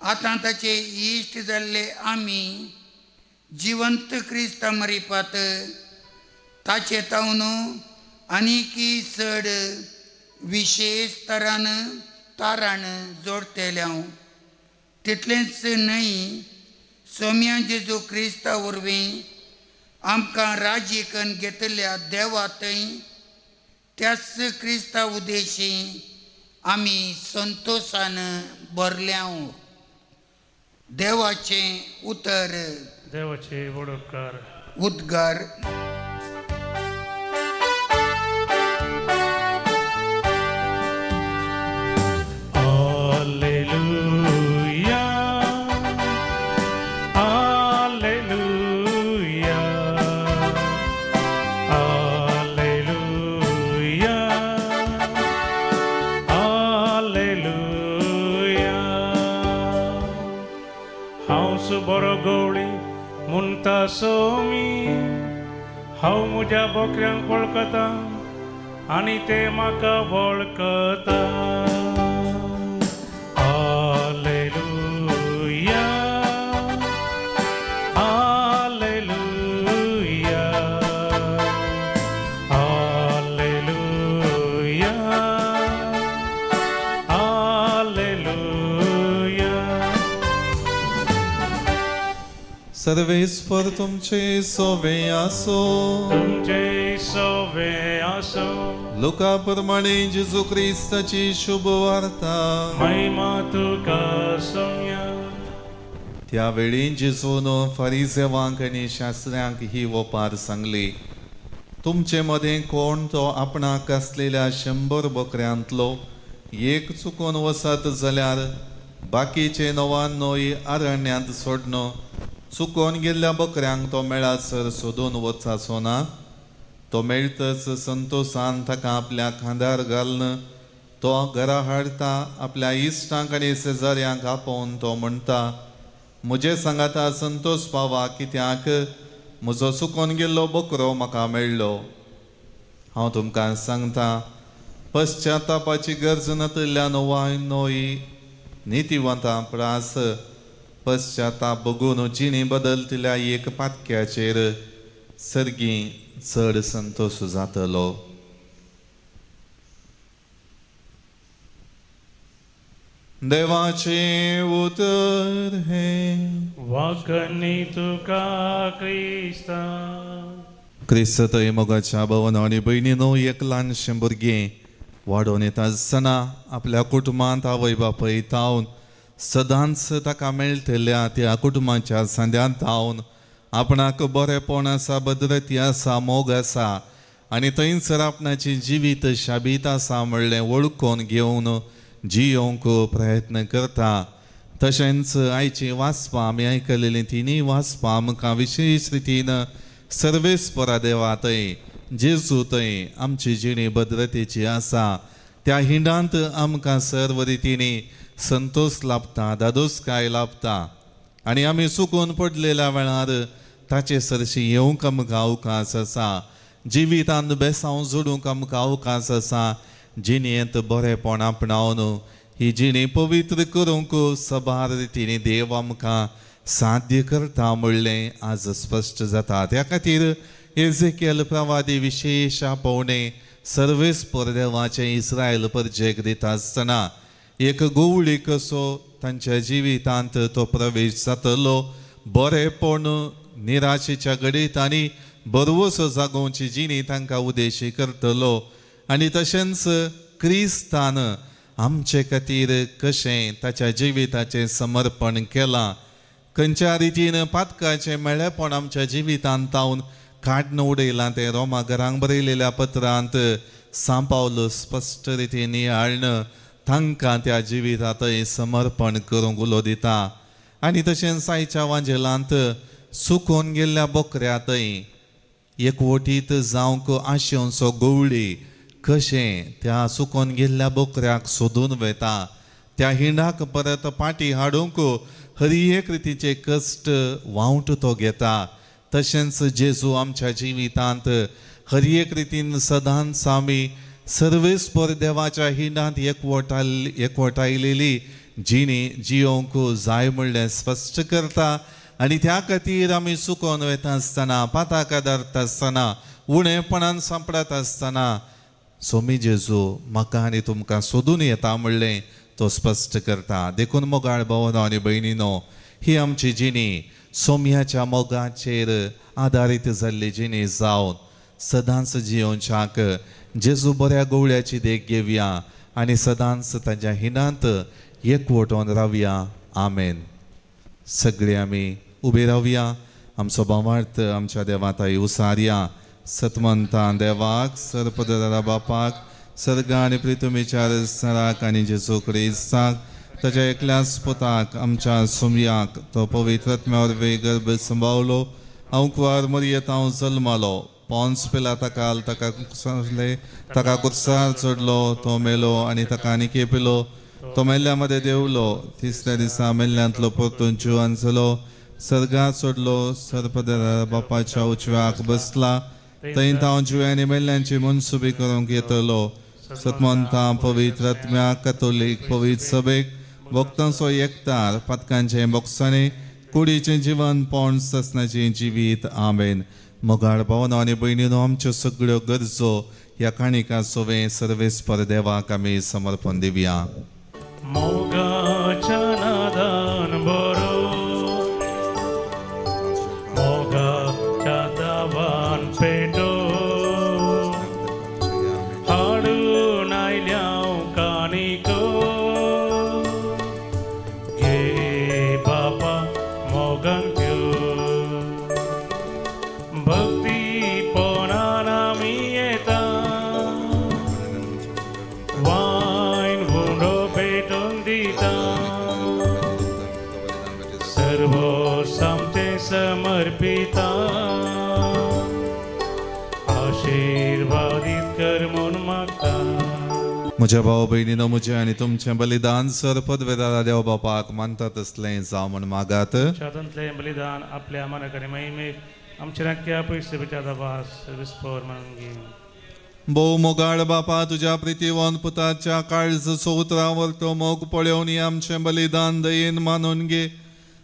आतां ताचे इश्ट जाल्ले आमी जिवंत क्रिस्ता मारिपात ताचे तावन आनीकी चड विशेश तरान तारान जोडतेल्या. तितलेंच न्हय, सोम्या जेजू क्रिस्ता वरवीं आमकां राजी करून घेतल्या देवा थंय त्याच क्रिस्ता उद्देशी आमी संतोशान भरल्या. देवाचें उतर.
देवाचे वडोपकार
उद्गार.
Alleluia, alleluia, alleluia, alleluia. हांव बरो गवळी म्हणटा सोमी, हांव म्हज्या बोकऱ्यांक वळखता आनी ते म्हाका वळखता. Alleluia, alleluia, alleluia, alleluia.
सर्वेस्पर तुमचे सोवे आसो.
तुमचे सोवे आसो.
लुका प्रमाणे जेजू क्रिस्ताची शुभ वार्ता.
महिमा तुका सोम्या.
त्यावेळी जेजून फारिजेवांक आनी शास्त्र्यांक ही ओपार सांगली, तुमचे मदें कोण तो आपणाक आसलेल्या 100 बकऱ्यांतलो एक चुकोन वसत जाल्यार बाकीचे 99 अरण्यांत सोडन चुकोन गेल्ल्या बकऱ्यांक तो मेळासर सोदून वचाचो ना? तो मेळटच संतोशान ताका आपल्या खांदार घालून तो घरा हाडटा. आपल्या इश्टांक आनी शेजाऱ्यांक आपोवन तो म्हणटा, म्हजे सांगाता संतोश पावा, कित्याक म्हजो चुकोन गेल्लो बकरो म्हाका मेळ्ळो. हांव तुमकां सांगता, पश्चातापाची गरज नातिल्ल्या 99 नितीवंतां प्रास पश्चाताप बगून जिणी बदलतल्या एक पातक्याचेर सर्गी चड संतोश जातलो. देवाचें उतर हें.
वाकनी तुका क्रिस्ता.
क्रिस्त मोगाच्या भवन आनी भयणीनो, एक ल्हानशें भुरगें वाडोवन येता आसतना आपल्या कुटुंबांत आवय बापूय तावन सदांच ताका मेळटल्या त्या कुटुंबाच्या सांद्यांत तावन आपणाक बरेपण आसा, भद्रती आसा, मोग आसा आनी थंयसर आपणाची जिवीत शाबीत आसा म्हणलें वळखून घेवन जियोवंक प्रयत्न करता. तशेंच आयची वाचपां आमी आयकलेलीं तिनूय वाचपां आमकां विशेश रितीन सर्वेस्परा देवा थंय जेजू थंय आमची जिणी भद्रतेची आसा त्या हिंडांत आमकां सर्व रितींनी संतोश लाभता, दादोसकाय लाभता आनी आमी चुकून पडलेल्या वेळार ताचे सरशी येवंक आमकां अवकाश आसा, जिवितांत बेसांव जोडूंक आमकां अवकाश आसा. जिणेंत बरेपण आपणावन ही जिणी पवित्र करूंक सबार रितींनी देव आमकां साध्य करता म्हणलें आज स्पश्ट जाता. त्या खातीर एझेकियल प्रवादी विशेश आपोवणें सर्वेस्पर देवाचें इस्रायल परजेक दिता आसतना एक गोवळी कसो तांच्या जिवितांत तो प्रवेश जातलो, बरेपण निराशेच्या घडीत आनी बरवसो जागोवची जिणी तांकां उदेशी करतलो आनी तशेंच क्रिस्तान आमचे खातीर कशें ताच्या जिविताचें समर्पण केलां, खंयच्या रितीन पातकाचें मेळेपण आमच्या जिवितांत तावन काडून उडयलां तें रोमा घरांक बरयलेल्या पत्रांत सांव पावलो स्पश्ट रितीन नियाळ्ळें तांकां त्या जिवितांतय समर्पण करूंक उलो दिता. आनी तशेंच आयच्या वांजेलांत सुकोवन गेल्ल्या बोकऱ्यांतय एकवटीत जावंक आशेवचो गवळी कशें त्या सुकोवन गेल्ल्या बोकऱ्याक सोदून वेता, त्या हिंडाक परत पाटी हाडूंक हर एक रितीचे कश्ट वावट तो घेता. तशेंच जेजू आमच्या जिवितांत हर एक रितीन सदांच आमी सर्वेस्पर देवाच्या हिंडांत एकवटायलेली जिणी जियोवंक जाय म्हणलें स्पश्ट करता आनी त्या खातीर आमी चुकोवन वता आसतना, पाताका धरता आसतना, उणेपणान सांपडत आसतना सोमी जेजू म्हाका आनी तुमकां सोदून येता म्हणलें तो स्पश्ट करता. देखून मोगाळ भावनो आनी भयणीनो, ही आमची जिणी सोम्याच्या मोगाचेर आदारीत जाल्ली जिणी जावन सदांच जियोवच्याक जेजू बऱ्या गवळ्याची देख घेवया आनी सदांच ताच्या हिणांत एकवटोवन रावया. आमेन. सगळे आमी उबे रावया, आमचो भावार्थ आमच्या देवाताई उसारया. सतमंता देवाक, सर्पदरा बापाक, सर्गा आनी प्रितुमीच्या रसराक आनी जेजू क्रिस्ताक ताच्या एकल्याच पुताक आमच्या सुमयाक तो पवित्र आत्म्या वरवीं गर्भ संभावलो, अंकवार मरयेत हांव जल्मालो, पोन्स पिलाता ताका कुर्सारले, ताका कुर्सार चडलो, तो मेलो आनी ताका आनी केपिलो, तो मेल्ल्या मदें देंवलो, तिसऱ्या दिसा मेल्ल्यांतलो परतून जिवान जालो, सर्गात चडलो, सर्पदरा बापाच्या उजव्याक बसला, थंय हांव जिव्या आनी मेल्ल्यांची मनसुबी करूंक येतलो. सतमंता पवित्र आत्म्या कथोलीक पवित्र सभेक भक्तांचो एकतार पातकांचें बोगसाणें कुडीचें जिवन पोण ससनाचें जिवीत. आमेन. मोगाळ भावना आनी भयणीनो, आमच्यो सगळ्यो गरजो ह्या काणिका सोवे सर्वेस्पर देवाक आमी समर्पण दिवया.
मोगाच्या नादान बरो, मोगाच्या दावान पेटो, हाडून आयल्या काणिको, घे बापा मोगान त्यो, भक्तीपणान आमी येता, वायन उंडो पेटोवन दिता, सर्व सामचें समर्पिता, आशिर्वादीत कर म्हूण मागता.
म्हज्या भाव भयणीनो, म्हजें आनी तुमचें बलिदान सर पदवेदारा देव बापाक मानता तसलें जावं म्हूण मागात.
शातांतलें बलिदान आपल्या मनाक आनी महिमेक आमच्या नाक्या पयशे दाबास विस्पोर म्हणून घे.
भोव मोगाळ बापा, तुज्या प्रितीवन पुताच्या काळज सोत्रावर तो मोग पळोवन आमचें बलिदान दयेन मानून घे.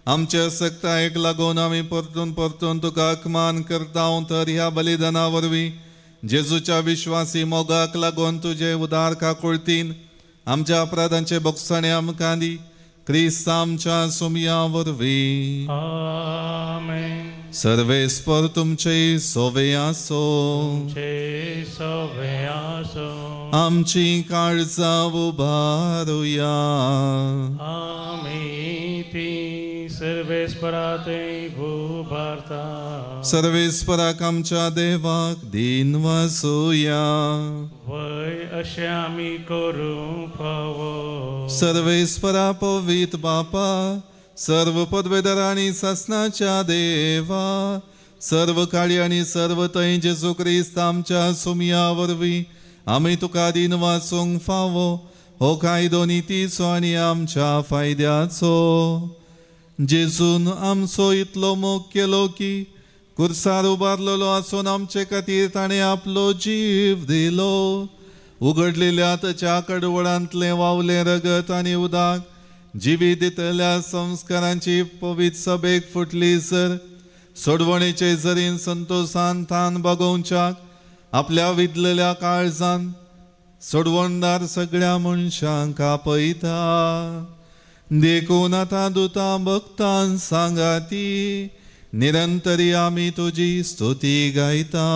आमचे सक्तायेक लागून आमी परतून परतून तुका अपमान करता तर ह्या बलिदाना वरवीं जेजूच्या विश्वासी मोगाक लागून तुजे उदार काकुळतीन आमच्या अपराधांचे बोगसाणे आमकां दी. क्रिस्त आमच्या सुमया वरवीं.
आमेन.
सर्वेस्पर तुमचे सोवे आसो.
तुमचे सोवे आसो.
आमची काळजां उबारुया.
आमी ती सर्वेस्पराथंय उबारता.
सर्वेस्पराक आमच्या देवाक दीन वासुया.
वय अशें आमी करूंक फावो.
सर्वेस्परा पवित्र बापा, सर्व पदवेदार आनी सासणाच्या देवा, सर्व काळी आनी सर्व थंय जेजू क्रिस्त आमच्या सुमया वरवीं आमी तुका दीन वाचूंक फावो हो कायदो नितीचो आनी आमच्या फायद्याचो. जेजून आमचो इतलो मोग केलो की कुर्सार उबारलेलो आसून आमचे खातीर ताणें आपलो जीव दिलो. उगडलेल्या ताच्या कडवळांतलें वावलें रगत आनी उदक जिवीत दितल्या संस्कारांची पवित्र सभेक फुटली सर सोडवणेचे जरीन संतोशान थान बागोवच्याक आपल्या विदलेल्या काळजान सोडवणदार सगळ्या मनशांक आपयता. देखून आतां दुतां भक्तान सांगाती निरंतरी आमी तुजी स्तुती गायता.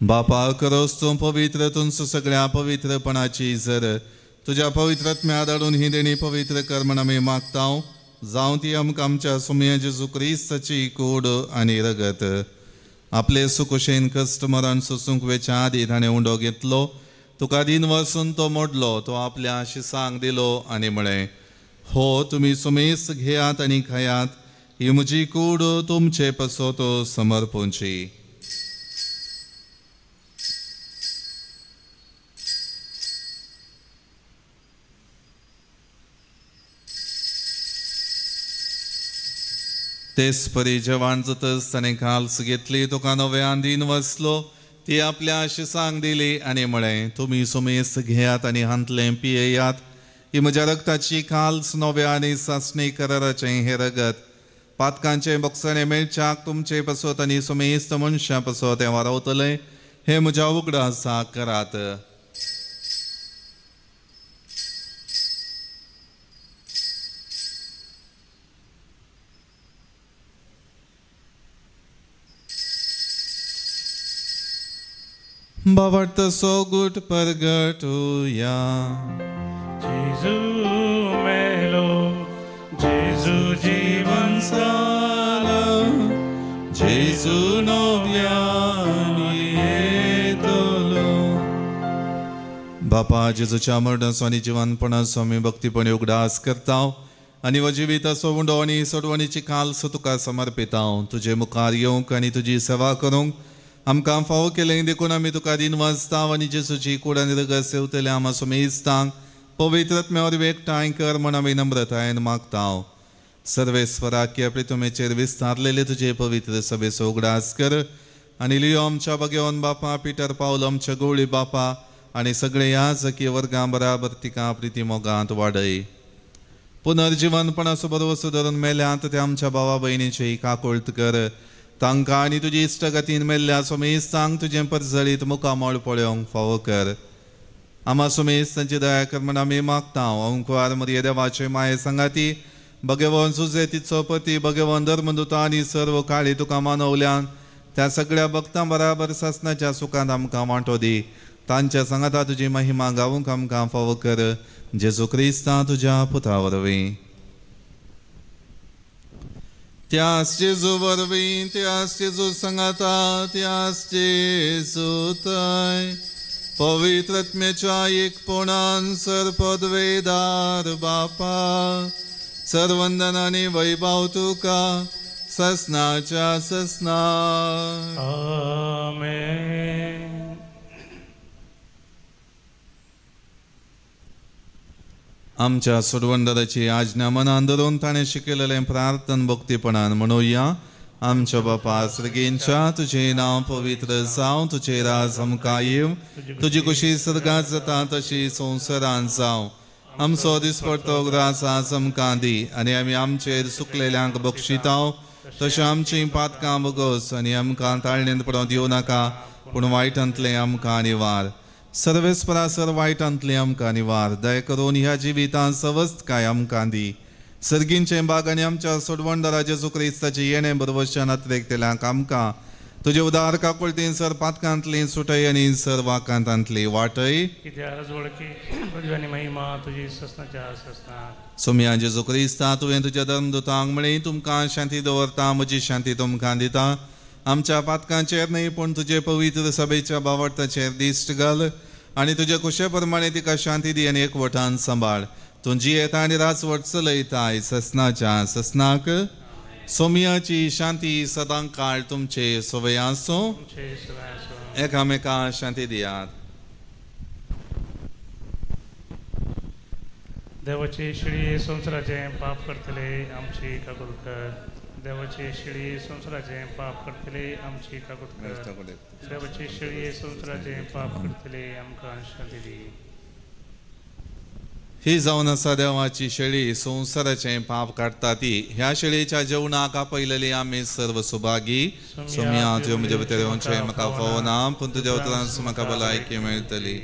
बापा करोस तूं पवित्र तुमचो सगळ्या पवित्रपणाची जर तुज्या पवित्रत्म्या धाडून ही देणी पवित्र कर म्हण आमी मागता. जावं ती आमकां आमच्या सुमया जेजू क्रिस्ताची कूड आनी रगत. आपले सुकुशेन कश्ट मरण सोसूंक वेच्या आदी ताणें उंडो घेतलो, तुका दीन वसून तो मोडलो, तो आपल्या शिसांक दिलो आनी म्हळें, हो तुमी सुमेस घेयात आनी खायात, ही म्हजी कूड तुमचे पासत समर्पूंची. तेच परी जेवण जातच ताणें काल्स घेतली, तुका नव्यान दीन वसलो, ती आपल्या शिसांक दिली आनी म्हळें, तुमी सुमेस घेयात आनी हांतलें पियेयात, ही म्हज्या रगताची काल्स नव्या आनी सासणी कराराचें हें रगत पातकांचें बोगसणें मेळच्याक तुमचे पासत आनी सुमेस्त मनशां पासत हें वारावतलें. हें म्हज्या उगडासाक करात. बाबट सोगुट परगटुया.
जेजू मेलो, जेजू जीवन
साला, जेजू नव्यान येतलो. बापा जेजूच्या मरणाचो आनी जिवनपणाचो आमी भक्तीपणी उगडास करता आनी हो जिविताचो उंडो आनी सोडवणीची काल्स तुका समर्पिता. तुजे मुखार येवंक आनी तुजी सेवा करूंक आमकां फावो केलें देखून आमी तुका दीन वाजता आनी जेजूची कूड आनी रगत सेवतल्या आमा सुमेस्तांक पवित्र आत्म्या वरवीं एकठांय कर म्हण आमी नम्रतायेन मागता. सर्वेस्वराक आपले तुमेचेर विस्तारलेले तुजे पवित्र सभेचो उगडास कर आनी लियो आमच्या भगवान बापा, पिटर पावल आमच्या गवळी बापा आनी सगळे ह्या जकी वर्गां बराबर तिका प्रिती मोगांत वाडय. पुनर्जिवनपणाचो भरवसो धरून मेल्यांत ते आमच्या भावा भयणीची काकुळट कर. तांकां आनी तुजी इश्टगतीन मेल्ल्या सोमेस्तांक तुजें परजळीत मुखामळ पळोवंक फावो कर. आमा सोमेस तांची दया कर म्हण आमी मागता. अंकुवार मरिये देवाचे माये सांगाती भगवान सुजे तिचो पती भगवान धर्मदुता आनी सर्व काळी तुका मानवल्यान त्या सगळ्या भक्तां बराबर सासणाच्या सुखांत आमकां वांटो दी. तांच्या सांगाता तुजी महिमा गावूंक आमकां फावो कर. जेजू क्रिस्ता तुज्या पुता वरवीं. त्यास जेजू वरवीं, त्यास जेजू सांगाता, त्यास जेजू थंय पवित्र आत्म्याच्या एकपणान सर्पदवेदार बापा, सर्वंदन आनी वैभव तुका ससनाच्या ससना.
आमेन.
आमच्या सोडवणदाराची आज्ञा मनान धरून ताणें शिकयलेलें प्रार्थन भक्तीपणान म्हणुया. आमच्या बापा सर्गेंच्या, तुजें नांव पवित्र जावं, तुजें राज आमकां येवं, तुजी कुशी सर्गांत जाता तशी संवसारांत जावं. आमचो दिसपडतो ग्रास आज आमकां दी आनी आमी आमचेर सुकलेल्यांक बक्षिताव तशें आमचीं पातकां बगस आनी आमकां ताळणेंत पडोवंक दिवं नाका, पूण वायटांतलें आमकां निवार. सर्वेस्परा सर वायटांतलें आमकां निवार. दया करून ह्या जिवितांत सवस्तकाय आमकां दी. सर्गींचें बाग आनी आमच्या सोडवणदारा जेजू क्रिस्ताचें येणें बरवशान अत्रेकतेल्यांक आमकां तुजे उदार काकुळतीन सर पातकांतली सुटय आनी सर वाकांतांतली वाटय. सोम्या जेजू क्रिस्ता, तुवें तुज्या धर्मदूतांक म्हळें, तुमकां शांती दवरता, म्हजी शांती तुमकां दिता. आमच्या पातकांचेर न्हय पूण तुजे पवित्र सभेच्या बावडताचेर दिश्ट घाल आनी तुज्या कुशे प्रमाणे तिका शांती दी आनी एकवटान सांबाळ. तूं जियेता आनी राजवट चलयताय ससनाच्या ससनाक. सोमियाची शांती सदां काळ तुमचे सवय आसूं. एकामेका शांती दियात.
देवाची शिळी संवसाराचें पाप करतले आमची काकूत कर. देवाची शिळी संवसाराचें पाप करतले आमची काकूत कर. देवाची शिळी संवसाराचें पाप करतले आमकां शांती दी.
ही जावन आसा देवाची शेळी, संवसाराचें पाप काडटा ती. ह्या शेळीच्या जेवणाक आपयलेली आमी सर्व सुभागी. सोम्या, तुवें म्हज्या भितर येवचें म्हाका फावना, पूण तुज्या उतरान म्हाका भलायकी मेळटली.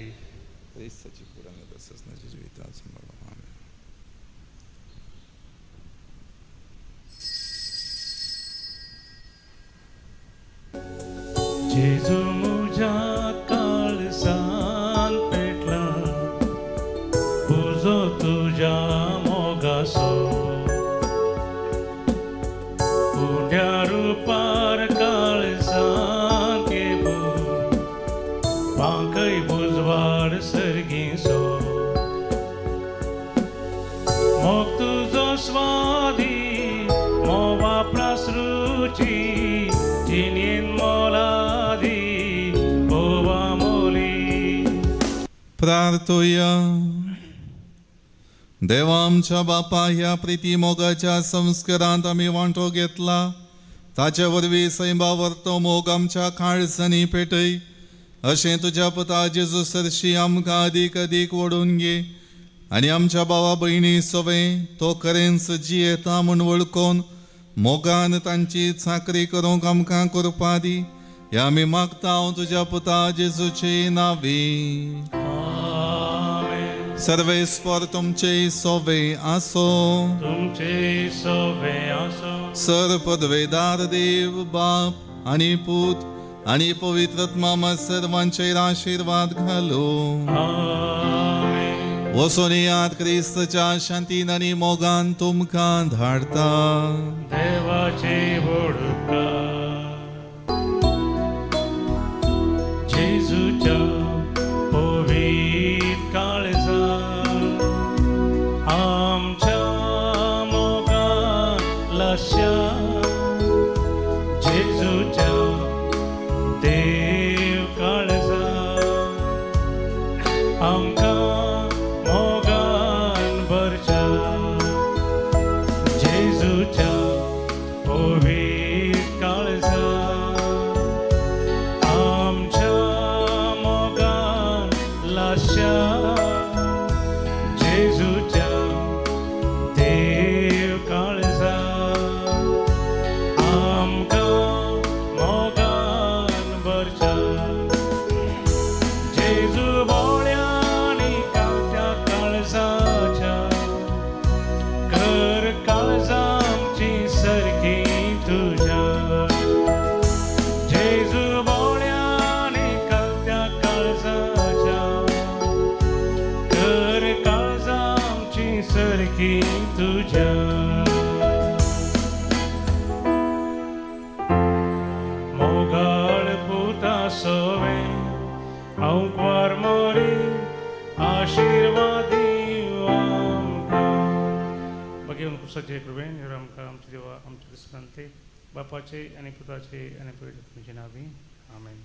जेजू म्हज्या काळजांत पेटला, उजो तुज्या मोगाचो, उण्या रुपार काळजांत येवून पांकय बुजवाड सर्गीचो. मोग तुजो स्वादी मोवा प्रासरुची जिणेन मोलादी ओवा मोली.
प्रार्थुया. देवा आमच्या बापा, ह्या प्रिती मोगाच्या संस्कारांत आमी वांटो घेतला, ताचे वरवीं सैमा वरतो मोग आमच्या काळजांनी पेटय. अशें तुज्या पुता जेजू सरशी आमकां अदीक अदीक ओडून घे आनी आमच्या भावा भयणी सवें तो खरेंच जियेता म्हूण वळखून मोगान तांची चाकरी करूंक आमकां करपा दी. ह्या आमी मागता तुज्या पुता जेजूचे नांवी. सर्वेस्पर तुमचे सोवे आसो.
तुमचे सोवे आसो.
सर पदवेदार देव बाप आनी पूत आनी पवित्र आत्मा सर्वांचेर आशिर्वाद घालो. वचून याद क्रिस्तच्या शांतीन आनी मोगान तुमकां धाडता.
देवाची वळखा जेजूच्या पवित्र काळजान आमच्या मोगान लाश्या, जेजूच्या देव काळजान आमकां मोगान भरच्या, जेजूच्या पवित्र काळजान आमच्या मोगान लाश्या, जेजूच्या देव काळजान आमकां मोगान भरच्या. जेजू बोळ्यांनी कावत्या काळजाच्या कर काळजांची सारकी तुज्या. जेजू बोळ्यांनी कावत्या काळजाच्या कर काळजांची सारकी तुज्या. मोगाळ पुता सोवे अंकवार मोरी आशिर्वादी आमकां. बघेवन कुसाचे कृपेन आमकां आमच्या देवा आमच्या दिसकांते बापाचे आनी पुताचे आनी पवित्र आत्म्याचे नांवी आमेन.